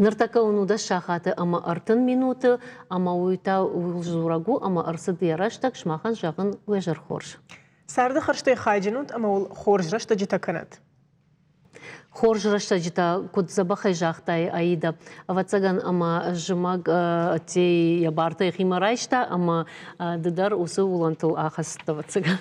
Ныртӕккӕ уын 19 сахаты ӕмӕ 30 минуты, ӕмӕ уый та ууыл дзурӕг у, ӕмӕ ӕрцыд йӕ рӕстӕг, сымахӕн зӕгъын уе зӕр хорз. Царды хӕрзтӕй хайджын ут ӕмӕ уыл хорз рӕстӕджытӕ кӕнӕт. Хорз рӕстӕджытӕ, куыд дзӕбӕхӕй загътай, Аида. Ӕвӕццӕгӕн, ӕмӕ зымӕг ӕддейы йӕ бартӕ йӕхимӕ райста, ӕмӕ ды дӕр уыцы улӕнтыл ахӕцыдтӕ, ӕвӕццӕгӕн.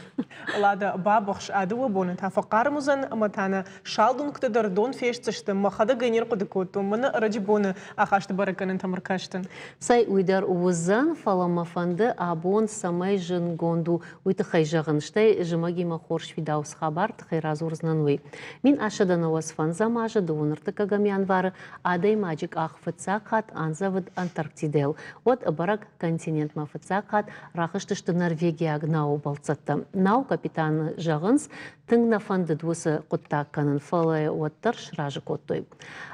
Лада, бабыхс, а дыууӕ боны та фӕхъарм уыдзӕн, ӕмӕ та нӕ салд уынгты дӕр дон фестдзысты. Мӕхӕдӕг ӕй не рхъуыды кодтон, мӕнӕ ӕрӕджы боны ахасты бӕрӕггӕнӕнтӕм ӕркастӕн. Цӕй, уый дӕр уыдзӕн, фӕлӕ мӕ фӕнды абон цӕмӕй зынгонд у, уый тыххӕй зӕгъын, стӕй зымӕгимӕ хорз фидауц хабар тыххӕй радзурдзынӕн уый. 1895 азы дыууын ӕртыккӕгӕм январы адӕймаджы къах фыццаг хатт андзӕвыд Антарктидӕйыл. Уӕд ӕбӕрӕг континентмӕ фыццаг хатт рахызтысты норвегиаг науы бӕлццӕттӕ. Нау капитаны зӕгъынц, тынг нӕ фӕндыд уыцы хъуыддаг кӕнын, фӕлӕ уӕддӕр сразы кодтой.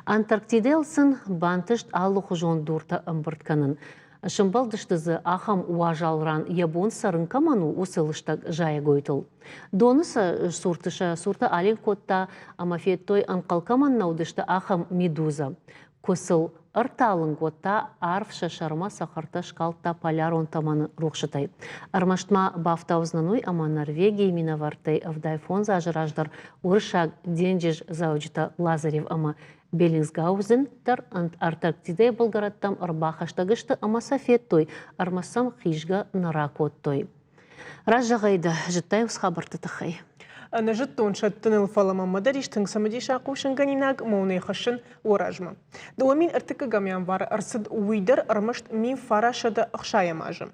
Антарктидӕйыл сын бантыст алыхуызон дуртӕ ӕмбырд кӕнын. Сӕмбӕлдысты дзы ахӕм уазал ран, йӕ бон цӕрын кӕмӕн у, уыцы лыстӕг зайӕгойтыл. Доны сӕ цурты сӕ цурты аленк кодта ӕмӕ федтой, ӕнхъӕл кӕмӕн нӕ уыдысты, ахӕм медузӕ. Куы сыл ӕрталынг, уӕд та арв сӕ сӕрмӕ цӕхӕртӕ скалдта полярон тӕмӕны рухсытӕй. Ӕрмӕст ма бафтаудзынӕн уый, ӕмӕ Норвегийы минӕвӕрттӕй 75 азы раздӕр уырыссаг денджыздзӕуджытӕ Лазарев ӕмӕ Беллинсгаузен дӕр Антарктидӕйы былгӕрӕттӕм ӕрбахӕстӕг сты ӕмӕ сӕ федтой, ӕрмӕст сӕм хизгӕ нӕ ракодтой. Раззагъай дӕ, зыдтай уыцы хабӕртты тыххӕй? Нӕ зыдтон сӕттыныл, фӕлӕ мӕм дӕр ис тынг цымыдисаг хъусынгӕнинаг ӕмӕ уын ӕй хӕссын уӕ размӕ. 2003 январы ӕрцыд уый дӕр ӕрмӕст 1960 азы.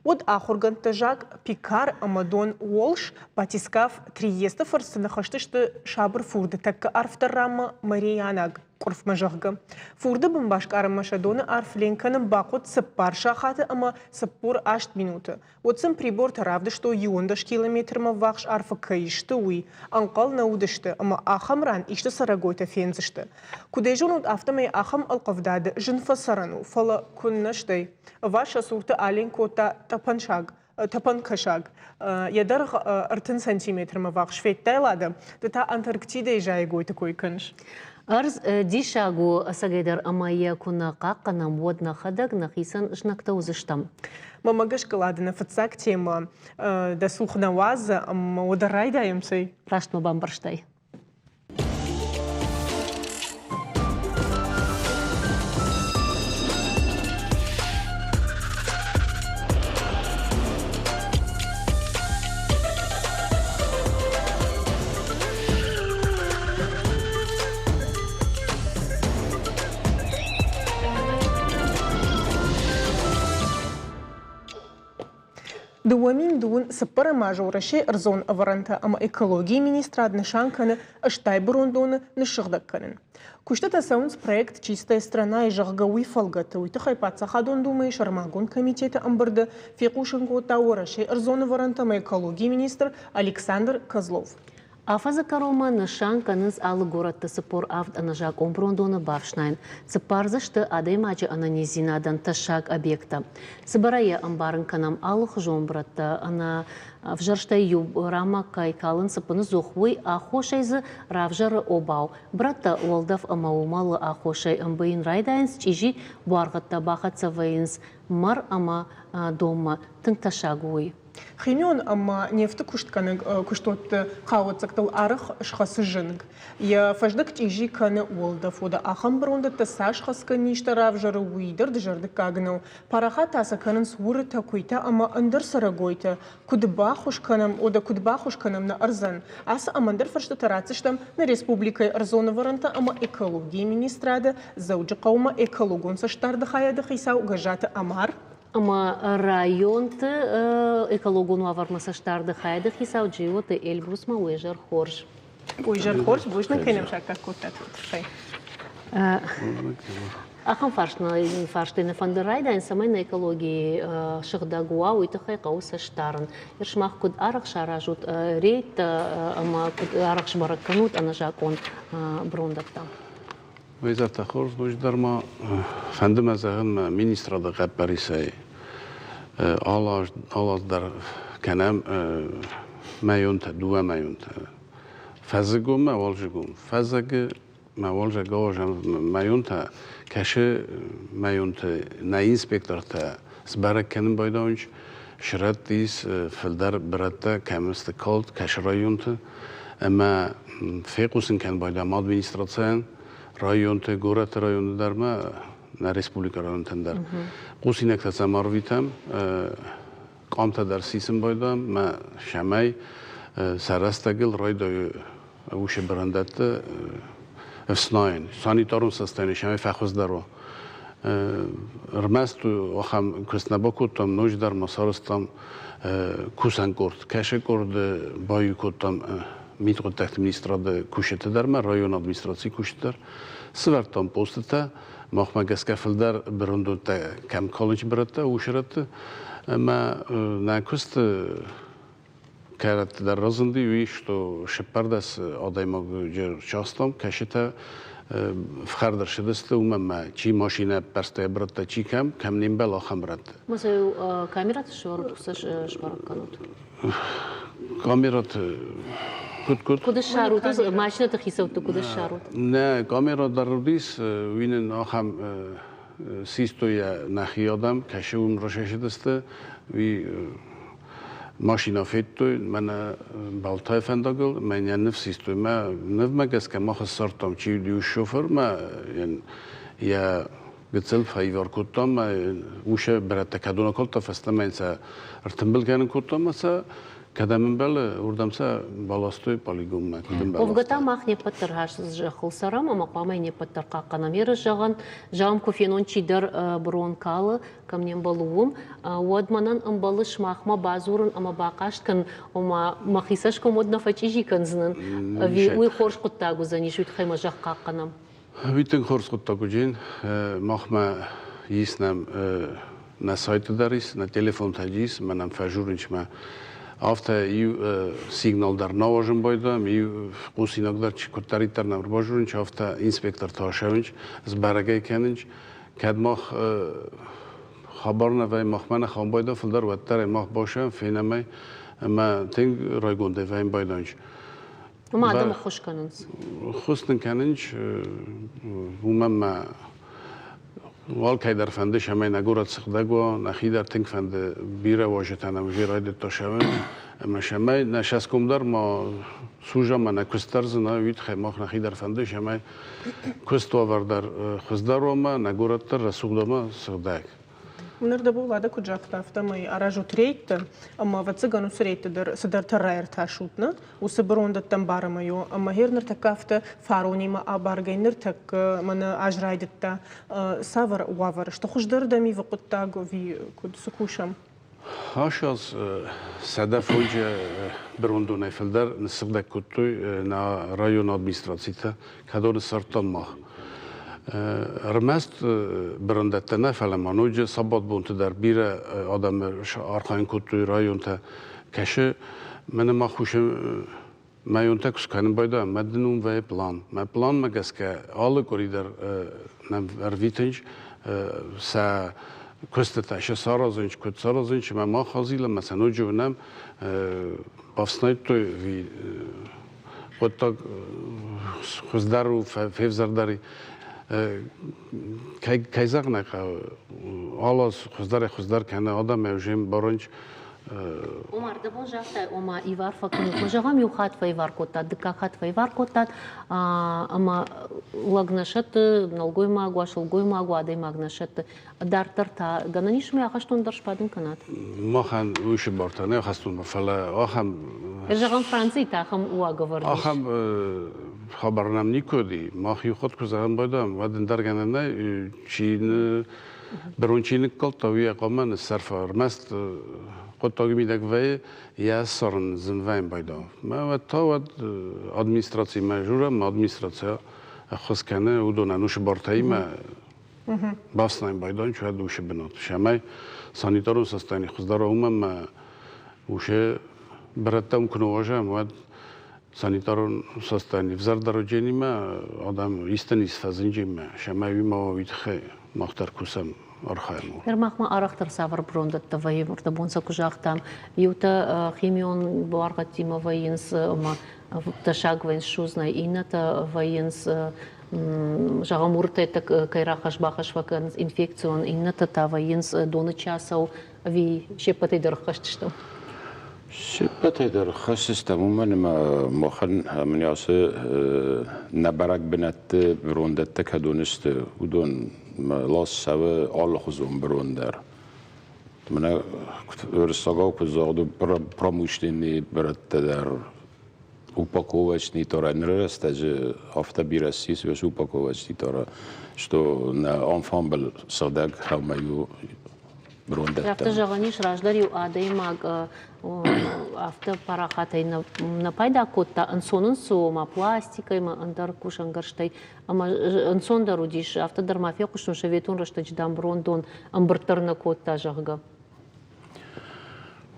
Уӕд ахуыргӕндтӕ Жак Пикар ӕмӕ Дон Уолш батискаф Триесты фӕрцы ныхӕстысты сабыр фурды тӕккӕ арфдӕр ранмӕ Марианаг къуырфмӕ, зӕгъгӕ. Фурды бын баскъӕрынмӕ сӕ доны арф ленк кӕнын бахъуыд 4 сахаты ӕмӕ 48 минуты. Уӕд сын прибортӕ равдыстой 11 километрмӕ ввахс арфы кӕй сты, уый. Ӕнхъӕл нӕ уыдысты, ӕмӕ ахӕм ран исты цӕрӕгойтӕ фендзысты. Куыд ӕй зонут, афтӕмӕй ахӕм ӕлхъывдады зын фӕцӕрӕн у, фӕлӕ куыннӕ стӕй. Ӕваст сӕ цурты аленк кодта тъӕпӕнсаг, тъӕпӕнкӕсаг. Йӕ дӕргъ 30 сантиметрмӕ ввахс федтай, Лада? Ды та Антарктидӕйы зайӕгойты кой кӕныс. Ӕрдз диссаг у ӕцӕгӕйдӕр ӕмӕ йӕ куы нӕ хъахъхъӕнӕм, уӕд нӕхӕдӕг нӕхицӕн знӕгтӕ уыдзыстӕм. Мӕнмӕ гӕсгӕ, Лада, нӕ фыццаг темӕ дӕ цух нӕ уадзы, ӕмӕ уӕдӕ райдайӕм, цӕй? Раст мӕ бамбӕрстай. 2000 цыппӕрӕм азы Уӕрӕсейы ӕрдзон ӕвӕрӕнтӕ ӕмӕ экологийы министрад нысан кӕны 80 бырондоны ныссыгъдӕг кӕнын. Куыстытӕ цӕуынц проект «Чистая страна-йы», зӕгъгӕ, уый фӕлгӕты. Уый тыххӕй Паддзахадон Думӕйы сӕрмагонд комитеты ӕмбырды фехъусын кодта Уӕрӕсейы ӕрдзон ӕвӕрӕнтӕ ӕмӕ экологийы министр Александр Козлов. Афӕдзы кӕронмӕ нысан кӕнынц алы горӕтты 47 ӕнӕзакъон брондоны бафснайын. Цыппар дзы сты адӕймаджы ӕнӕниздзинадӕн тӕссаг объекттӕ. Цыбырӕй йӕ ӕмбарын кӕнӕм, алыхуызон брӕттӕ ӕнӕ ӕвзӕрстӕй иу ранмӕ кӕй калынц ӕппыныдзух, уый аххосӕй дзы равзӕры обау. Брӕттӕ уӕлдӕф ӕмӕ уымӕлы аххосӕй ӕмбыйын райдайынц, чъизи буаргъӕдтӕ бахӕццӕ вӕййынц мӕр ӕмӕ донмӕ. Тынг тӕссаг у уый. Химион ӕмӕ нефты куыстгӕнӕг куыстуӕтты хауӕццӕгтыл арӕх схӕцы зынг. Йӕ фӕздӕг чъизи кӕны уӕлдӕф. Уӕдӕ ахӕм брондӕттӕ цас хӕцгӕ низтӕ равзӕры, уый дӕр дызӕрдыггаг нӕу. Парахат та сӕ кӕнынц уырытӕ, куыйтӕ ӕмӕ ӕндӕр цӕрӕгойтӕ. Куыд баххуыс кӕнӕм, уӕдӕ куыд баххуыс кӕнӕм нӕ ӕрдзӕн? Ацы ӕмӕ ӕндӕр фӕрстытӕ ратдзыстӕм нӕ республикӕйы ӕрдзон ӕвӕрӕнтӕ ӕмӕ экологийы министрады Дзӕуджыхъӕумӕ экологон цӕстдарды хайады хицау Гӕззаты Амар. Ӕмӕ районты экологон уавӕрмӕ цӕстдарды хайады хицау Джиоты Эльбрусмӕ уе зӕр хорз. Уе зӕр хорз, бузныг, кӕй нӕм саккаг кодтат, уый тыххӕй. Ахӕм фарсты нӕ фӕнды райдайын, цӕмӕй нӕ экологи сыгъдӕг уа, уый тыххӕй хъӕуы цӕст дарын. Сымах куыд арӕх саразут рейдтӕ ӕмӕ куыд арӕх сбӕрӕг кӕнут ӕнӕзакъон брондӕттӕ? Уый зӕрдӕ хорз ноджыдӕр ма фӕнды мӕ зӕгъын мӕ министрады хъӕппӕрисӕй алы аз дӕр кӕнӕм мӕйонтӕ, дыууӕ мӕйонтӕ. Фӕззыгонмӕ, уалдзыгон. Фӕззӕгы Мӕ уалзӕг ауазӕн мӕйонтӕ кӕсы мӕйонты нӕ инспектортӕ сбӕрӕг кӕнын байдауынц. Срӕтт ис фылдӕр бырӕттӕ кӕм сты калд, кӕсы районты. Ӕмӕ фехъусын кӕнын байдам администрацийӕн районты, горӕты районы дӕр ма нӕ республикӕ районтӕн дӕр. Хъусинӕгтӕ сӕм арвитӕм, къамтӕ дӕр сисын байдам, мӕ сӕмӕй сӕ рӕстӕгыл райдайы уыцы бырӕндӕтты ӕфснайын, санитарон состояние сӕмӕй фӕхуыздӕр уа. Ӕрмӕст ахӕм куыст нӕ бакодтам, ноджыдӕр ма сарӕзтам кусӕн къорд. Кӕсы къорды баиу кодтам мидхъуыддӕгты министрады кусджыты дӕр ма, районы администрацийы кусджыты дӕр. Сывӕрдтам постытӕ, махмӕ гӕсгӕ фылдӕр бырондоттӕ кӕм колледж бырӕттӕ, уыцы рӕтты. Ӕмӕ нӕ куысты кӕрӕтты дӕр разынди уый, что сыппӕрдӕс адӕймаджы рчастам, кӕсытӕ фхӕрд ӕрцыдысты, уымӕн мӕ чи машинӕ ӕппӕрста бырӕттӕ, чи кӕм, кӕм не мбӕлы, ахӕм бырӕтты. Музей камераты сӕвӕрут, сбӕрӕг кӕнут? Камераты куыд куыд? Куыд ссарут, машинӕты хицӕутты куыд ссарут? Нӕ, камера дӕр уыдис, уый нын ахӕм систой нӕхи адӕм, кӕсы уым расӕсыдысты, уый машинӕ федтой, мӕнӕ Балтайы фӕндагыл, мӕнӕ ныв систой. Мӕ нывмӕ гӕсгӕ мах ссардтам, чи уыди шофыр, мӕ йӕ гыццыл фӕивар кодтам, мӕ усе бирӕтӕ кӕдон акодта, фӕстӕмӕ йын сӕ ӕртымбыл кӕнын кодтам ӕмӕ сӕ кӕдӕм ӕмбӕлы, уырдӕм сӕ баластой полигонмӕ, куыд ӕмбӕлы. Уӕвгӕ та мах не ппӕт дӕр зӕххыл цӕрӕм ӕмӕ хъуамӕ не ппӕт дӕр хъахъхъӕнӕм. Ерыс зӕгъӕн, зӕгъӕм, куы фенон чидӕр брон калы, кӕм не мбӕлы, уым, уӕд мӕнӕн ӕмбӕлы сымахмӕ бадзурын ӕмӕ бахъаст кӕнын, ома мӕхи цӕсгом уӕд нӕ фӕчъизи кӕндзынӕн, ӕви уый хорз хъуыддаг уыдзӕнис, уый тыххӕй мӕ зӕхх хъахъхъӕнӕм. Уый тынг хорз хъуыддаг уыди. Махмӕ ис нӕм нӕ сайты дӕр ис, нӕ телефонтӕ ис, мӕ нӕм фӕжурынч мӕ афтӕ иу сигнал дӕр науазын байдам, иу хъусинаг дӕр куыддӕриддӕр нӕм ӕрбажурынч, афтӕ инспектортӕ ацӕуынч, сбӕрӕг ӕй кӕнынч. Кӕд мах хабар нӕ вӕййы, махмӕ нӕ хан байда фылдӕр, уӕддӕр ӕй мах башӕм, фенӕм ӕй ӕмӕ тынг райгондӕй вӕййын байданч. Уымӕ адӕм ӕххуыс кӕнынц? Ӕххуыс нын кӕнынц, уымӕн мӕ алкӕй дӕр фӕнды, цӕмӕй нӕ горӕт сыгъдӕг уа, нӕхи дӕр тынг фӕнды бирӕ уазджытӕ нӕм уже райдыдта цӕуын, ӕмӕ цӕмӕй нӕ цӕсгом дӕр ма суза ӕмӕ нӕ куыст дӕр зына, уый тыххӕй мах нӕхи дӕр фӕнды, цӕмӕй куыст уавӕр дӕр хуыздӕр уа ӕмӕ нӕ горӕт дӕр рӕсугъд ӕмӕ сыгъдӕг. Ныр дӕ Влада куыд загъта, афтӕмӕй аразут рейдтӕ, ӕмӕ ӕвӕццӕгӕн уыцы рейдты дӕр цыдӕртӕ раиртасут, нӕ? Уыцы бырондӕттӕм барӕмӕй у. Ӕмӕ гъер ныртӕккӕ афтӕ фаронимӕ абаргӕ ныртӕккӕ мӕнӕ аз райдыдта. Цавӕр уавӕр сты? Хуыздӕрдӕм ивы хъуыддаг ӕви куыд цы кусӕм? Ацы аз 105 бырондонӕй фылдӕр ныссыгъдӕг кодтой нӕ районы администрацитӕ, кӕдоны ссардтам мах. Ӕрмӕст бырондӕттӕ нӕ, фӕлӕ ма ноджы сабатбонты дӕр бирӕ адӕмы архайын кодтой районтӕ. Кӕсы, мӕнӕ ма хъусы мӕйонтӕ куы скӕнын байдайӕм, мӕ дын уым вӕййы план. Мӕ планмӕ гӕсгӕ алы къуыри дӕр нӕм ӕрвитынц сӕ куыстытӕ, сӕ саразынц, куыд саразынц, ӕмӕ мах азилӕм, ӕмӕ сӕ ноджы уынӕм, бафснайдтой ӕви хъуыддаг хуыздӕр у, февзӕрдӕр и. Кӕй зӕгъын ӕй хъӕуы, алы аз хуыздӕрӕй-хуыздӕр кӕны адӕм ӕвзӕм барынч. Ома, ӕрдӕбон загътай, ома ивар фӕкӕнут. Ма зӕгъӕм, иу хатт фӕивар кодтат, дыккаг хатт фӕивар кодтат, ӕмӕ лӕг нӕ сӕтты, нӕлгоймаг уа, сылгоймаг уа, адӕймаг нӕ сӕтты. Дарддӕр та гӕнӕн ис, ӕмӕ ахӕстон дӕр сбадын кӕнат? Махӕн уыцы бартӕ нӕ ахӕстонмӕ, фӕлӕ ахӕм... Зӕгъӕм, Францийы та ахӕм уагӕвӕрд ис. Ахӕм хабар нӕм никуы уыди. Мах иу хатт куы зӕгъӕм байдайӕм, уӕд ӕндӕр гӕнӕн нӕй, чи бырон чи ныккалдта, уый йӕ хъуамӕ ныссӕрфа. Ӕрмӕст хъуыддаджы мидӕг вӕййы, йӕ ссарын зын вӕййын байдайы. Мӕ уӕд та уӕд администрацимӕ журӕм, администраци ӕххуыс кӕны уыдонӕн уыцы бартӕимӕ бафснайын байдайын уӕд уыцы бынат. Цӕмӕй санитарон состояние хуыздӕр уа, уымӕн ӕмӕ уыцы бырӕттӕм куы ныуазӕм, уӕд санитарон состояние ӕвзӕрдӕр адӕм исты низ фӕзынджимӕ, сӕмӕ уый ма уый тыххӕй мах дӕр кусӕм, архайӕм. Ныр махмӕ арӕхдӕр цавӕр брондӕттӕ вӕййы, ӕрдӕбон сӕ куы загътам, иутӕ химион буаргъӕдтимӕ вӕййынц ӕмӕ тӕссаг вӕййынц судзынӕй, иннӕтӕ вӕййынц Зӕгъӕм, уыртӕ кӕй рахӕсс-бахӕсс фӕкӕнынц инфекцион, иннӕтӕ та вӕййынц доны часау ӕви се ппӕтӕй дӕр ӕххӕст стӕм? Се ппӕтӕй дӕр ӕххӕст стӕм, уымӕн ӕмӕ махӕн мын ацы нӕбӕрӕг бынӕтты бырондӕттӕ кӕдон сты, уыдон лас цӕуы алыхуызон бырон дӕр. Мӕнӕ уырыссагау куыд загъд, промышленный бырӕттӕ дӕр упаковочный тора ныры рӕстӕджы афтӕ бирӕ ссис весь упаковочный тора, что нӕ ансамбль сыгъдӕг хӕлмӕ у брондӕттӕм. Афтӕ зӕгъӕн ис, раздӕр-иу адӕймаг афтӕ парахатӕй нӕ пайда кодта, ӕнцон ын цы у, ома пластикӕй ӕмӕ ӕндӕр кусӕнгӕрзтӕй, ӕмӕ ӕнцондӕр уыдис. Афтӕ дӕр ма фехъуыстон, советон рӕстӕджы, дам, брондон ӕмбырд дӕр нӕ кодта, зӕгъгӕ.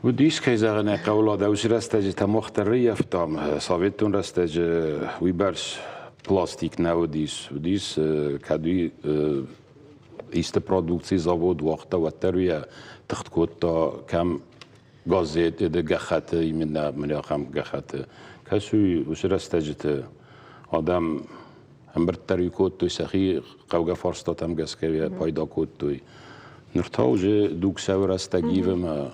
Уыдис, кӕй зӕгъын ӕй хъӕуы, Лада, уыцы рӕстӕджы та мах дӕр ӕййӕфтам. Советон рӕстӕджы уыйбӕрц пластик нӕ уыдис. Уыдис, кӕд уый исты продукци завод уагъта, уӕддӕр уый тыхт кодта кӕм газет, гӕххӕты, именно мын ахӕм гӕххӕты. Кӕс уый уыцы рӕстӕджыты адӕм ӕмбырд дӕр кодтой, сӕхи хъӕугӕ фарстатӕм гӕсгӕ пайда кодтой. Ныр та уже дуг цӕуы рӕстӕг ивы ӕмӕ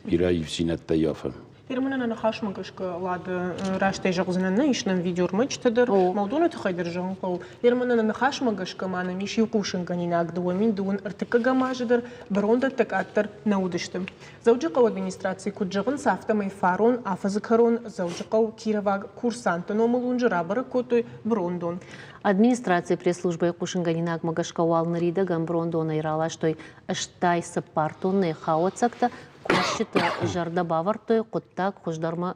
бирӕ ивддзинӕдтӕ ййафы. Германы нӕ ныхасмӕ гӕсгӕ Лады растӕй зӕгъдзынӕн, нӕ ис нӕм видеормӕджытӕ дӕр, Молдоны тыххӕй дӕр зӕгъын хъӕуы. Германы нӕ ныхасмӕ гӕсгӕ ма нӕм ис иу хъусынгӕнинаг 2023 азы дӕр бырондӕттӕ къаддӕр нӕ уыдысты. Дзӕуджыхъӕуы администрацийы куыд зӕгъынц, афтӕмӕй фарон афӕдзы кӕрон Дзӕуджыхъӕу Кироваг курсантты номыл уынджы рабӕрӕг кодтой брондон. Администрацийы пресс-службӕйы хъусынгӕнинагмӕ гӕсгӕ уал ныридӕгӕн брондонӕй раластой 84 тоннӕйы хауӕццӕгтӕ. Кусджытӕ зӕрдӕ бавӕрдтой хъуыддаг хуыздӕрмӕ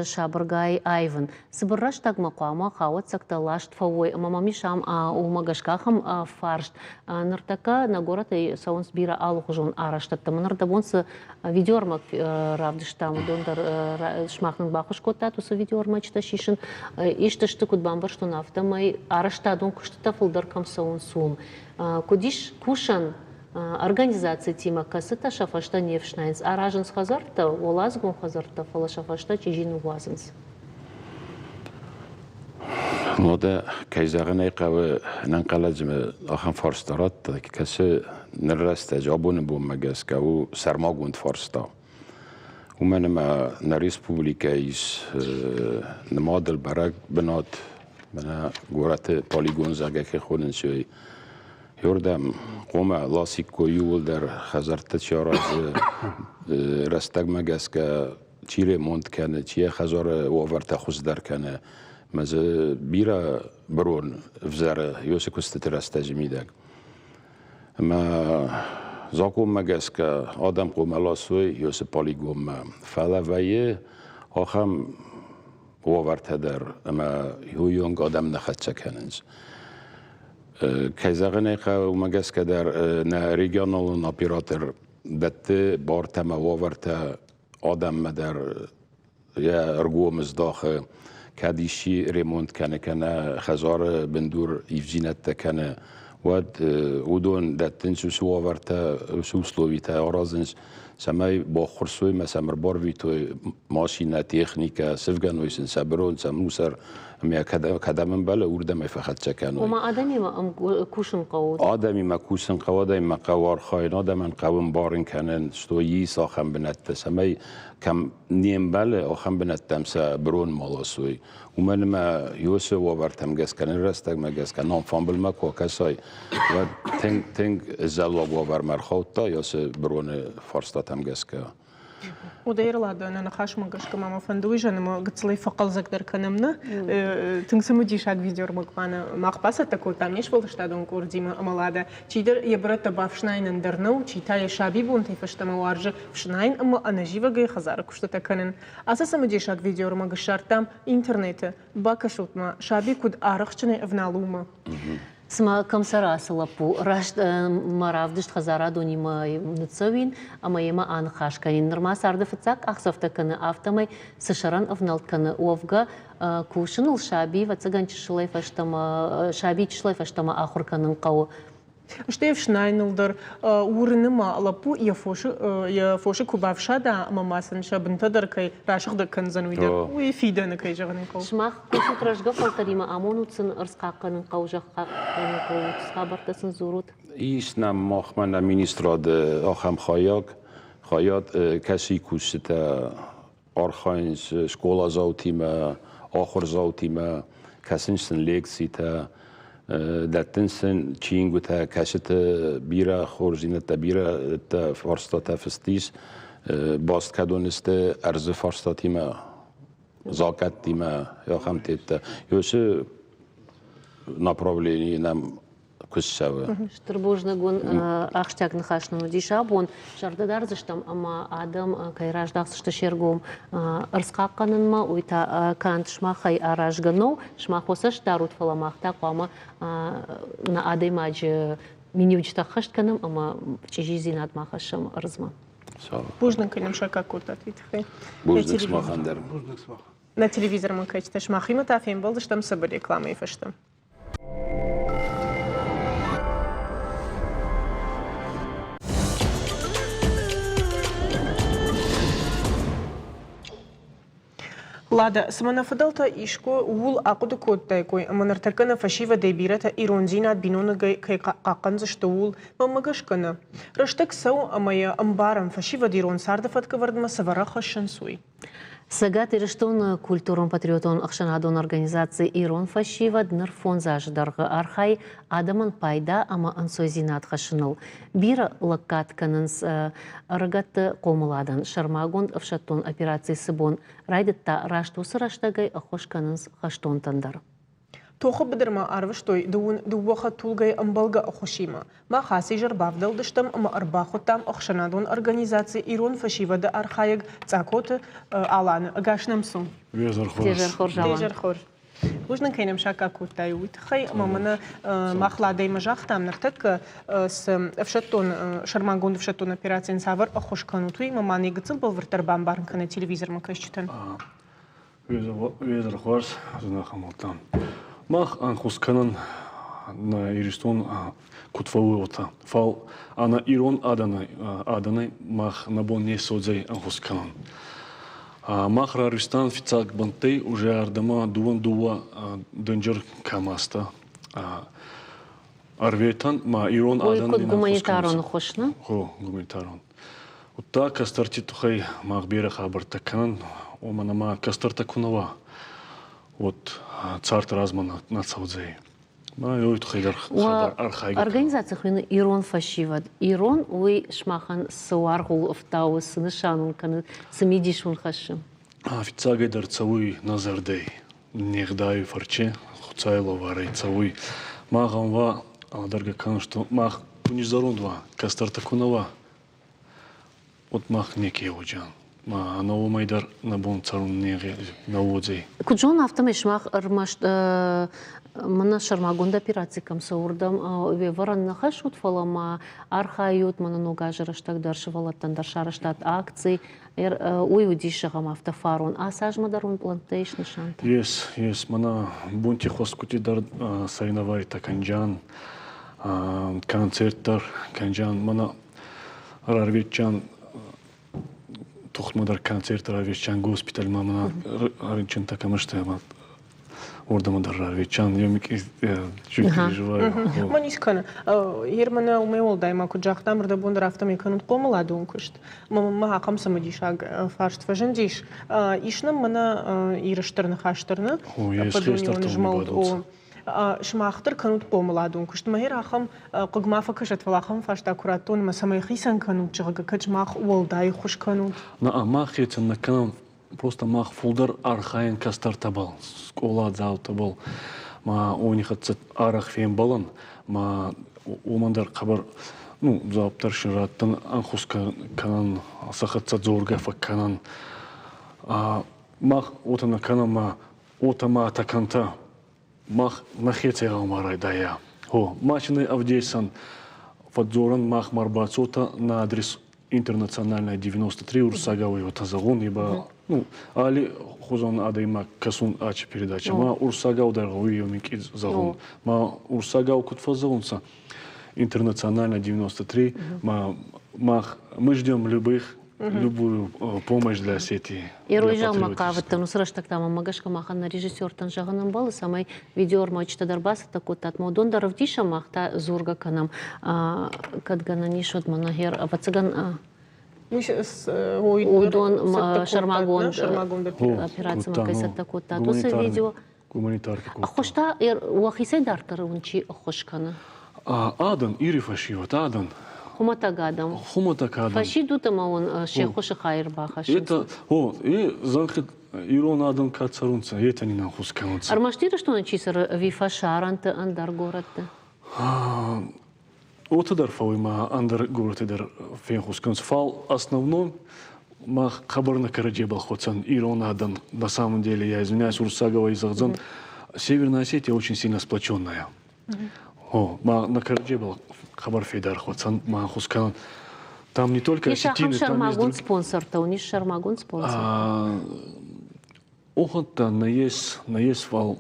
сабыргай аивын. Цыбыр рӕстӕгмӕ хъуамӕ хауӕццӕгтӕ ласт фӕуой ӕмӕ мӕм ис ам уымӕ гӕсгӕ ахӕм фарст. Ныртӕккӕ нӕ горӕтӕй цӕуынц бирӕ алыхуызон арӕзтӕдтӕ. Мӕ ныр цы видеоӕрмӕг равдыстам, уыдон дӕр сымах нын баххуыс кодтат уыцы видеоӕрмӕджытӕ сисын. Ист сты, куыд бамбӕрстон, афтӕмӕй арӕзтадон куыстытӕ фылдӕр кӕм цӕуынц, уым. Куыд ис кусӕн организацитимӕ, кӕцытӕ сӕ фӕстӕ не фснайынц, аразынц хӕдзӕрттӕ, уӕладзыгон хӕдзӕрттӕ, фӕлӕ сӕ фӕстӕ чъизи ныууадзынц. Уӕдӕ, кӕй зӕгъын ӕй хъӕуы, ӕнӕнхъӕлӕджы ахӕм фарста радта, кӕцы ныр рӕстӕджы абоны бонмӕ гӕсгӕ у сӕрмагонд фарста. Уымӕн ӕмӕ нӕ республикӕйы ис нымадыл бӕрӕг бынат, мӕнӕ горӕты полигон, зӕгъгӕ, кӕй хонынц, уый. Иордӕм хъуамӕ ласиккой иууылдӕр хӕдзӕрттӕ чи аразы, рӕстӕгмӕ гӕсгӕ чи ремонт кӕны, чи йӕ хӕдзары уавӕртӕ хуыздӕр кӕны. Мӕ дзы бирӕ бырон ӕвзӕры уыцы куыстыты рӕстӕджы мидӕг. Ӕмӕ закъонмӕ гӕсгӕ адӕм хъуамӕ ласой уыцы полигонмӕ. Фӕлӕ вӕййы ахӕм уавӕртӕ дӕр, ӕмӕ уыйонг адӕм нӕ хӕццӕ кӕнынц. Кӕй зӕгъын ӕй хъӕуы, уымӕ гӕсгӕ дӕр нӕ регионалон оператор дӕтты бартӕ ӕмӕ уавӕртӕ адӕммӕ дӕр йӕ ӕргом здахы, кӕд исчи ремонт кӕны кӕнӕ хӕдзары бындур ивддзинӕдтӕ кӕны, уӕд уыдон дӕттынц уыцы уавӕртӕ, уыцы условитӕ аразынц, цӕмӕй баххуырсой ӕмӕ сӕм ӕрбарвитой машинӕ, техникӕ, сывгӕной сын сӕ бырон, сӕ мусор ӕмӕ кӕдӕм ӕмбӕлы, уырдӕм ӕй фӕхӕццӕ кӕной. Ома адӕмимӕ кусын хъӕуы? Адӕмимӕ кусын хъӕуы, адӕмимӕ хъӕуы архайын, адӕмӕн хъӕуы ӕмбарын кӕнын, что ис ахӕм бынӕттӕ, цӕмӕй кӕм не мбӕлы, ахӕм бынӕттӕм сӕ бырон ма ласой. Уымӕн ӕмӕ уыцы уавӕртӕм гӕсгӕ, ныр рӕстӕгмӕ гӕсгӕ ном фамбылмӕ куы акӕсай, уӕд тынг, тынг зӕллаг уавӕрмӕ ӕрхаудта ацы быроны фарстатӕм гӕсгӕ. Удӕйрылады нӕ ныхасмӕ гӕсгӕ ма мӕ фӕнды уый зӕгъын, ӕмӕ гыццылӕй фӕхъӕлдзӕгдӕр кӕнӕм нӕ. Тынг цымыдисаг видеоӕрмӕг ма нӕ мах бацӕттӕ кодтам не сфӕлдыстадон къордимӕ ӕмӕ Лада, чидӕр йӕ бырӕттӕ бафснайынӕн дӕр нӕу, чи та йӕ сабибонтӕй фӕстӕмӕ уарзы фснайын ӕмӕ ӕнӕзивӕгӕй хӕдзары куыстытӕ кӕнын. Ацы цымыдисаг видеоӕрмӕг ссардтам интернеты. Бакӕсут-ма, саби куыд арӕхстджынӕй ӕвналы, уымӕ. Цыма кӕм цӕра ацы лӕппу, раст мӕ равдыст хӕдзарадонимӕ ныццӕуин ӕмӕ йемӕ аныхас кӕнин. Нырма царды фыццаг къахдзӕфтӕ кӕны, афтӕмӕй цы сӕрӕн ӕвнӕлд кӕны, уӕвгӕ кусыныл саби, ӕвӕццӕгӕн, чысылӕй фӕстӕмӕ, саби чысылӕй фӕстӕмӕ ахуыр кӕнын хъӕуы. Стӕй ӕфснайыныл дӕр уырны ма лӕппу йӕ фосы йӕ фосы куы бафсада ӕмӕ ма сын сӕ бынтӕ дӕр кӕй расыгъдӕг кӕндзӕн, уый дӕр уый фидӕны, кӕй зӕгъын ӕй хъӕуы. Сымах кусут рӕзгӕ фӕлтӕримӕ, амонут сын ӕрдз хъахъхъӕнын хъӕуы, зӕхх хъахъхъӕнын хъӕуы, цы хабӕрттӕ сын дзурут? Ис нӕм махмӕ нӕ министрады ахӕм хайад, хайад кӕцыйы кусджытӕ архайынц скъоладзаутимӕ, ахуырдзаутимӕ, кӕсынц сын лекцитӕ, дӕттынц сын чингуытӕ, кӕцыты бирӕ хорздзинӕдтӕ, бирӕ фарстатӕ фыст ис, баст кӕдон сты ӕрдзы фарстатимӕ, закъӕттимӕ, ахӕм теттӕ. Уыцы направление нӕм куыст цӕуы. Стыр бузныг уын, ахсджиаг ныхас нын уыдис абон. Зӕрдӕ дардзыстӕм ӕмӕ адӕм кӕй раздӕхдзысты се ргом ӕрдз хъахъхъӕнынмӕ, уый та канд сымахӕй аразгӕ нӕу, сымах уӕ цӕст дарут, фӕлӕ мах та хъуамӕ нӕ адӕймаджы миниуджытӕ ӕххӕст кӕнӕм ӕмӕ чъизидзинад ма хӕссӕм ӕрдзмӕ. Бузныг кӕнӕм саккаг кодтат уый тыххӕй. Бузныг сымахӕн дӕр. Нӕ телевизормӕ кӕсджытӕ, сымахимӕ та фембӕлдыстӕм цыбыр рекламӕйы фӕстӕ. Лада, цымӕ нӕ фыдӕлтӕ искуы ууыл ахъуыды кодтаиккой, ӕмӕ ныртӕккӕ нӕ фӕсивӕдӕй бирӕтӕ ирондзинад биноныгӕй кӕй хъахъхъӕндзысты, ууыл? Мӕнмӕ гӕсгӕ нӕ. Рӕстӕг цӕуы ӕмӕ йӕ ӕмбарӕм, фӕсивӕд ирон царды фӕткӕвӕрдмӕ цавӕр ӕххӕссынц, уый. Цӕгат Ирыстоны культурон-патриотон ӕхсӕнадон организаци «Ирон фӕсивӕд» ныр 5 азы дӕргъы архайы адӕмӕн пайда ӕмӕ ӕнцойдзинад хӕссыныл. Бирӕ лӕггад кӕнынц ӕрыгӕтты хъомыладӕн. Сӕрмагонд ӕфсӕддон операци цы бон райдыдта, раст уыцы рӕстӕгӕй ӕххуыс кӕнынц хӕстонтӕн дӕр. Тохы быдырмӕ арвыстой дыууын дыууӕ хӕдтулгӕйы ӕмбӕлгӕ ӕххуысимӕ. Мах ацы изӕр бавдӕлдыстӕм ӕмӕ ӕрбахуыдтам ӕхсӕнадон организаци «Ирон фӕсивӕд-ы архайӕг Цъӕкоты Аланы. Ӕгас нӕм цу! Де хорз, Алан. Де хорз. Бузныг, кӕй нӕм саккаг кодтай, уый тыххӕй. Ӕмӕ мӕнӕ мах Ладӕимӕ загътам, ныртӕккӕ цы ӕфсӕддон, сӕрмагонд ӕфсӕддон операцийӕн цавӕр ӕххуыс кӕнут, уый ӕмӕ ма нӕ гыццыл бӕлвырддӕр бамбарын кӕны телевизормӕ кӕсджытӕн. Уезӕр хуарз, зӕнӕхӕмӕлттӕ. Мах ӕнхус кӕнӕн нӕ Иристон куд фӕууй, уотӕ. Фал ӕнӕ ирон адӕнӕй мах нӕ бон не содзӕй ӕнхус кӕнӕн. Мах рарвистан фиццаг бӕнттӕй уже ардӕмӕ дууӕн дууӕ дӕнджер КАМАЗтӕ. Ӕрветӕн ма ирон адӕн куд гуманитарон ӕххуыс, нӕ? Гъо, гуманитарон. Удта кӕстӕрти туххӕй мах берӕ хабӕрттӕ кӕнӕн, уомӕн ӕма кӕстӕртӕ ку нӕ уа, уӕд цард размӕ нӕ цӕудзӕй. Ма уой туххӕй дӕр хабар архайгӕ. Организаци хуыйны «Ирон фӕсивӕд». Ирон уый сымахӕн цы уаргъ у ӕфтауы, цы нысан уын кӕны, цы мидис уын хӕссы? Фиццагӕйдӕр цӕуй нӕ зӕрдӕй. Не гъдауи фӕрче Хуцауи лӕварӕй цӕуй. Мах ӕнва ӕлдӕргӕ кӕнӕн, что мах ку низзӕронд уа, кӕстӕртӕ ку нӕ уа, уӕд мах неке уодзиан. Ма ӕнӕ уомӕй дӕр нӕ бон цӕрун не уодзӕй. Куыд зонын, афтӕмӕй сымах ӕрмӕст мӕнӕ сӕрмагонд операци кӕм цӕуы, уырдӕм уе вӕрӕн нӕ хӕссут, фӕлӕ ма архайут, мӕнӕ ног азы рӕстӕг дӕр сывӕллӕттӕн дӕр сарӕзтат акци. Уый уыдис, зӕгъӕм, афтӕ фарон. Ацы азмӕ дӕр уын пълӕнттӕ ис нысантӕ? Ес, ес. Мӕнӕ бунти хуӕсгути дӕр соревнованитӕ кӕнджан, концерт дӕр кӕнджан. Мӕнӕ рарветджан тухтмӕ дӕр концерт рарветджан госпитальмӕ мӕнӕ рынчынтӕ кӕм сты ӕма уордӕмӕ дӕр рарветджан. Чуть переживаю. Ма ницы кӕны. Ермӕнӕ уымӕй уӕлдай ма куыд загътам, ӕрдӕбон дӕр афтӕмӕй кӕнут хъомыладон куыст. Мӕ ахӕм цымыдисаг фарст фӕзындис. Ис нӕм мӕнӕ Иры стыр ныхас дӕр нӕ? Ӕппӕтдунеон змӕлд. Сымах дӕр кӕнут хъомыладон куыст. Мӕ ахӕм хъыг ма фӕкӕсӕд, фӕлӕ ахӕм фарста куы радтон, ӕмӕ цӕмӕй хицӕн кӕнут, зӕгъгӕ, кӕд сымах уӕлдай ӕххуыс кӕнут? Нӕ, мах хицӕн нӕ кӕнӕм, просто мах фулдӕр архайӕн кӕстӕртӕбӕл, скъоладзаутӕбӕл, ма уони хӕццӕ арӕх фембӕлӕн, ма уомӕн дӕр хъӕбӕр ну, дзуапп дӕр син раттӕн, ӕнхус кӕнӕн, сӕ хӕццӕ дзоргӕ фӕккӕнӕн. Мах уотӕ нӕ кӕнӕн, ма уотӕ ма кӕнтӕ. Мах нӕхецӕй гъӕуама райдайа. Гъо, машинӕй ӕвдесӕн фӕдздзорӕн мах ма рбацотӕ на адрес Интернациональная 93 уруссагау уотӕ зӕгъун, ибо ну, али хузон адӕймаг кӕсун ачи передача. Ма уруссагау дӕр гъӕуй еу минкъий зӕгъун. Ма уруссагау куд фӕззӕгъунцӕ? Интернациональная 93. Мы ждем любых любую помощь для Осетии. Ирой зӕгъынмӕ хъавыдтӕн, уыцы рӕстӕг та мӕм гӕсгӕ махӕн нӕ режиссертӕн зӕгъын ӕмбӕлы, цӕмӕй видеоӕрмӕджытӕ дӕр бацӕттӕ кодтат, ма уыдон дӕр ӕвдисӕм, мах та дзургӕ кӕнӕм. Кӕд гӕнӕн ис, уӕд мӕнӕ гъер, ӕвӕццӕгӕн, уыдон сӕрмагонд операцимӕ кӕй цӕттӕ кодтат, уыцы видео. Гуманитарка кодта. Ӕххуыс та уӕхицӕй дарддӕр уын чи ӕххуыс кӕны? Адӕм, Иры фӕсивӕд, адӕм. Хуымӕтӕг адӕм. Хуымӕтӕг адӕм. Фӕсидут ӕмӕ уын се ххуысы хай ӕрбахӕссынц. Это, о, и зӕнхи ирон адӕм кӕд цӕрунцӕ, етӕ нин ӕнхус кӕнунцӕ. Ӕрмӕст Ирыстоны чи цӕры ӕви фӕсарӕнты ӕндӕр горӕтты? Уотӕ дӕр фӕууй ма ӕндӕр горӕти дӕр фенхус кӕнунцӕ. Фал основном мах хъӕбӕр нӕ кӕрӕдзебӕл хуӕцӕн ирон адӕм. На самом деле, я извиняюсь, урсаговой зӕгъдзӕн, Северная Осетия очень сильно сплоченная. О, ма нӕ кӕрӕдзебӕл хъӕбӕр федар хуӕцӕн, ма ӕнхус кӕнӕн. Там не только Ис ахӕм осетины, там есть сӕрмагонд спонсортӕ, уын ис сӕрмагонд спонсортӕ? Охотта нӕййес, нӕййес, фал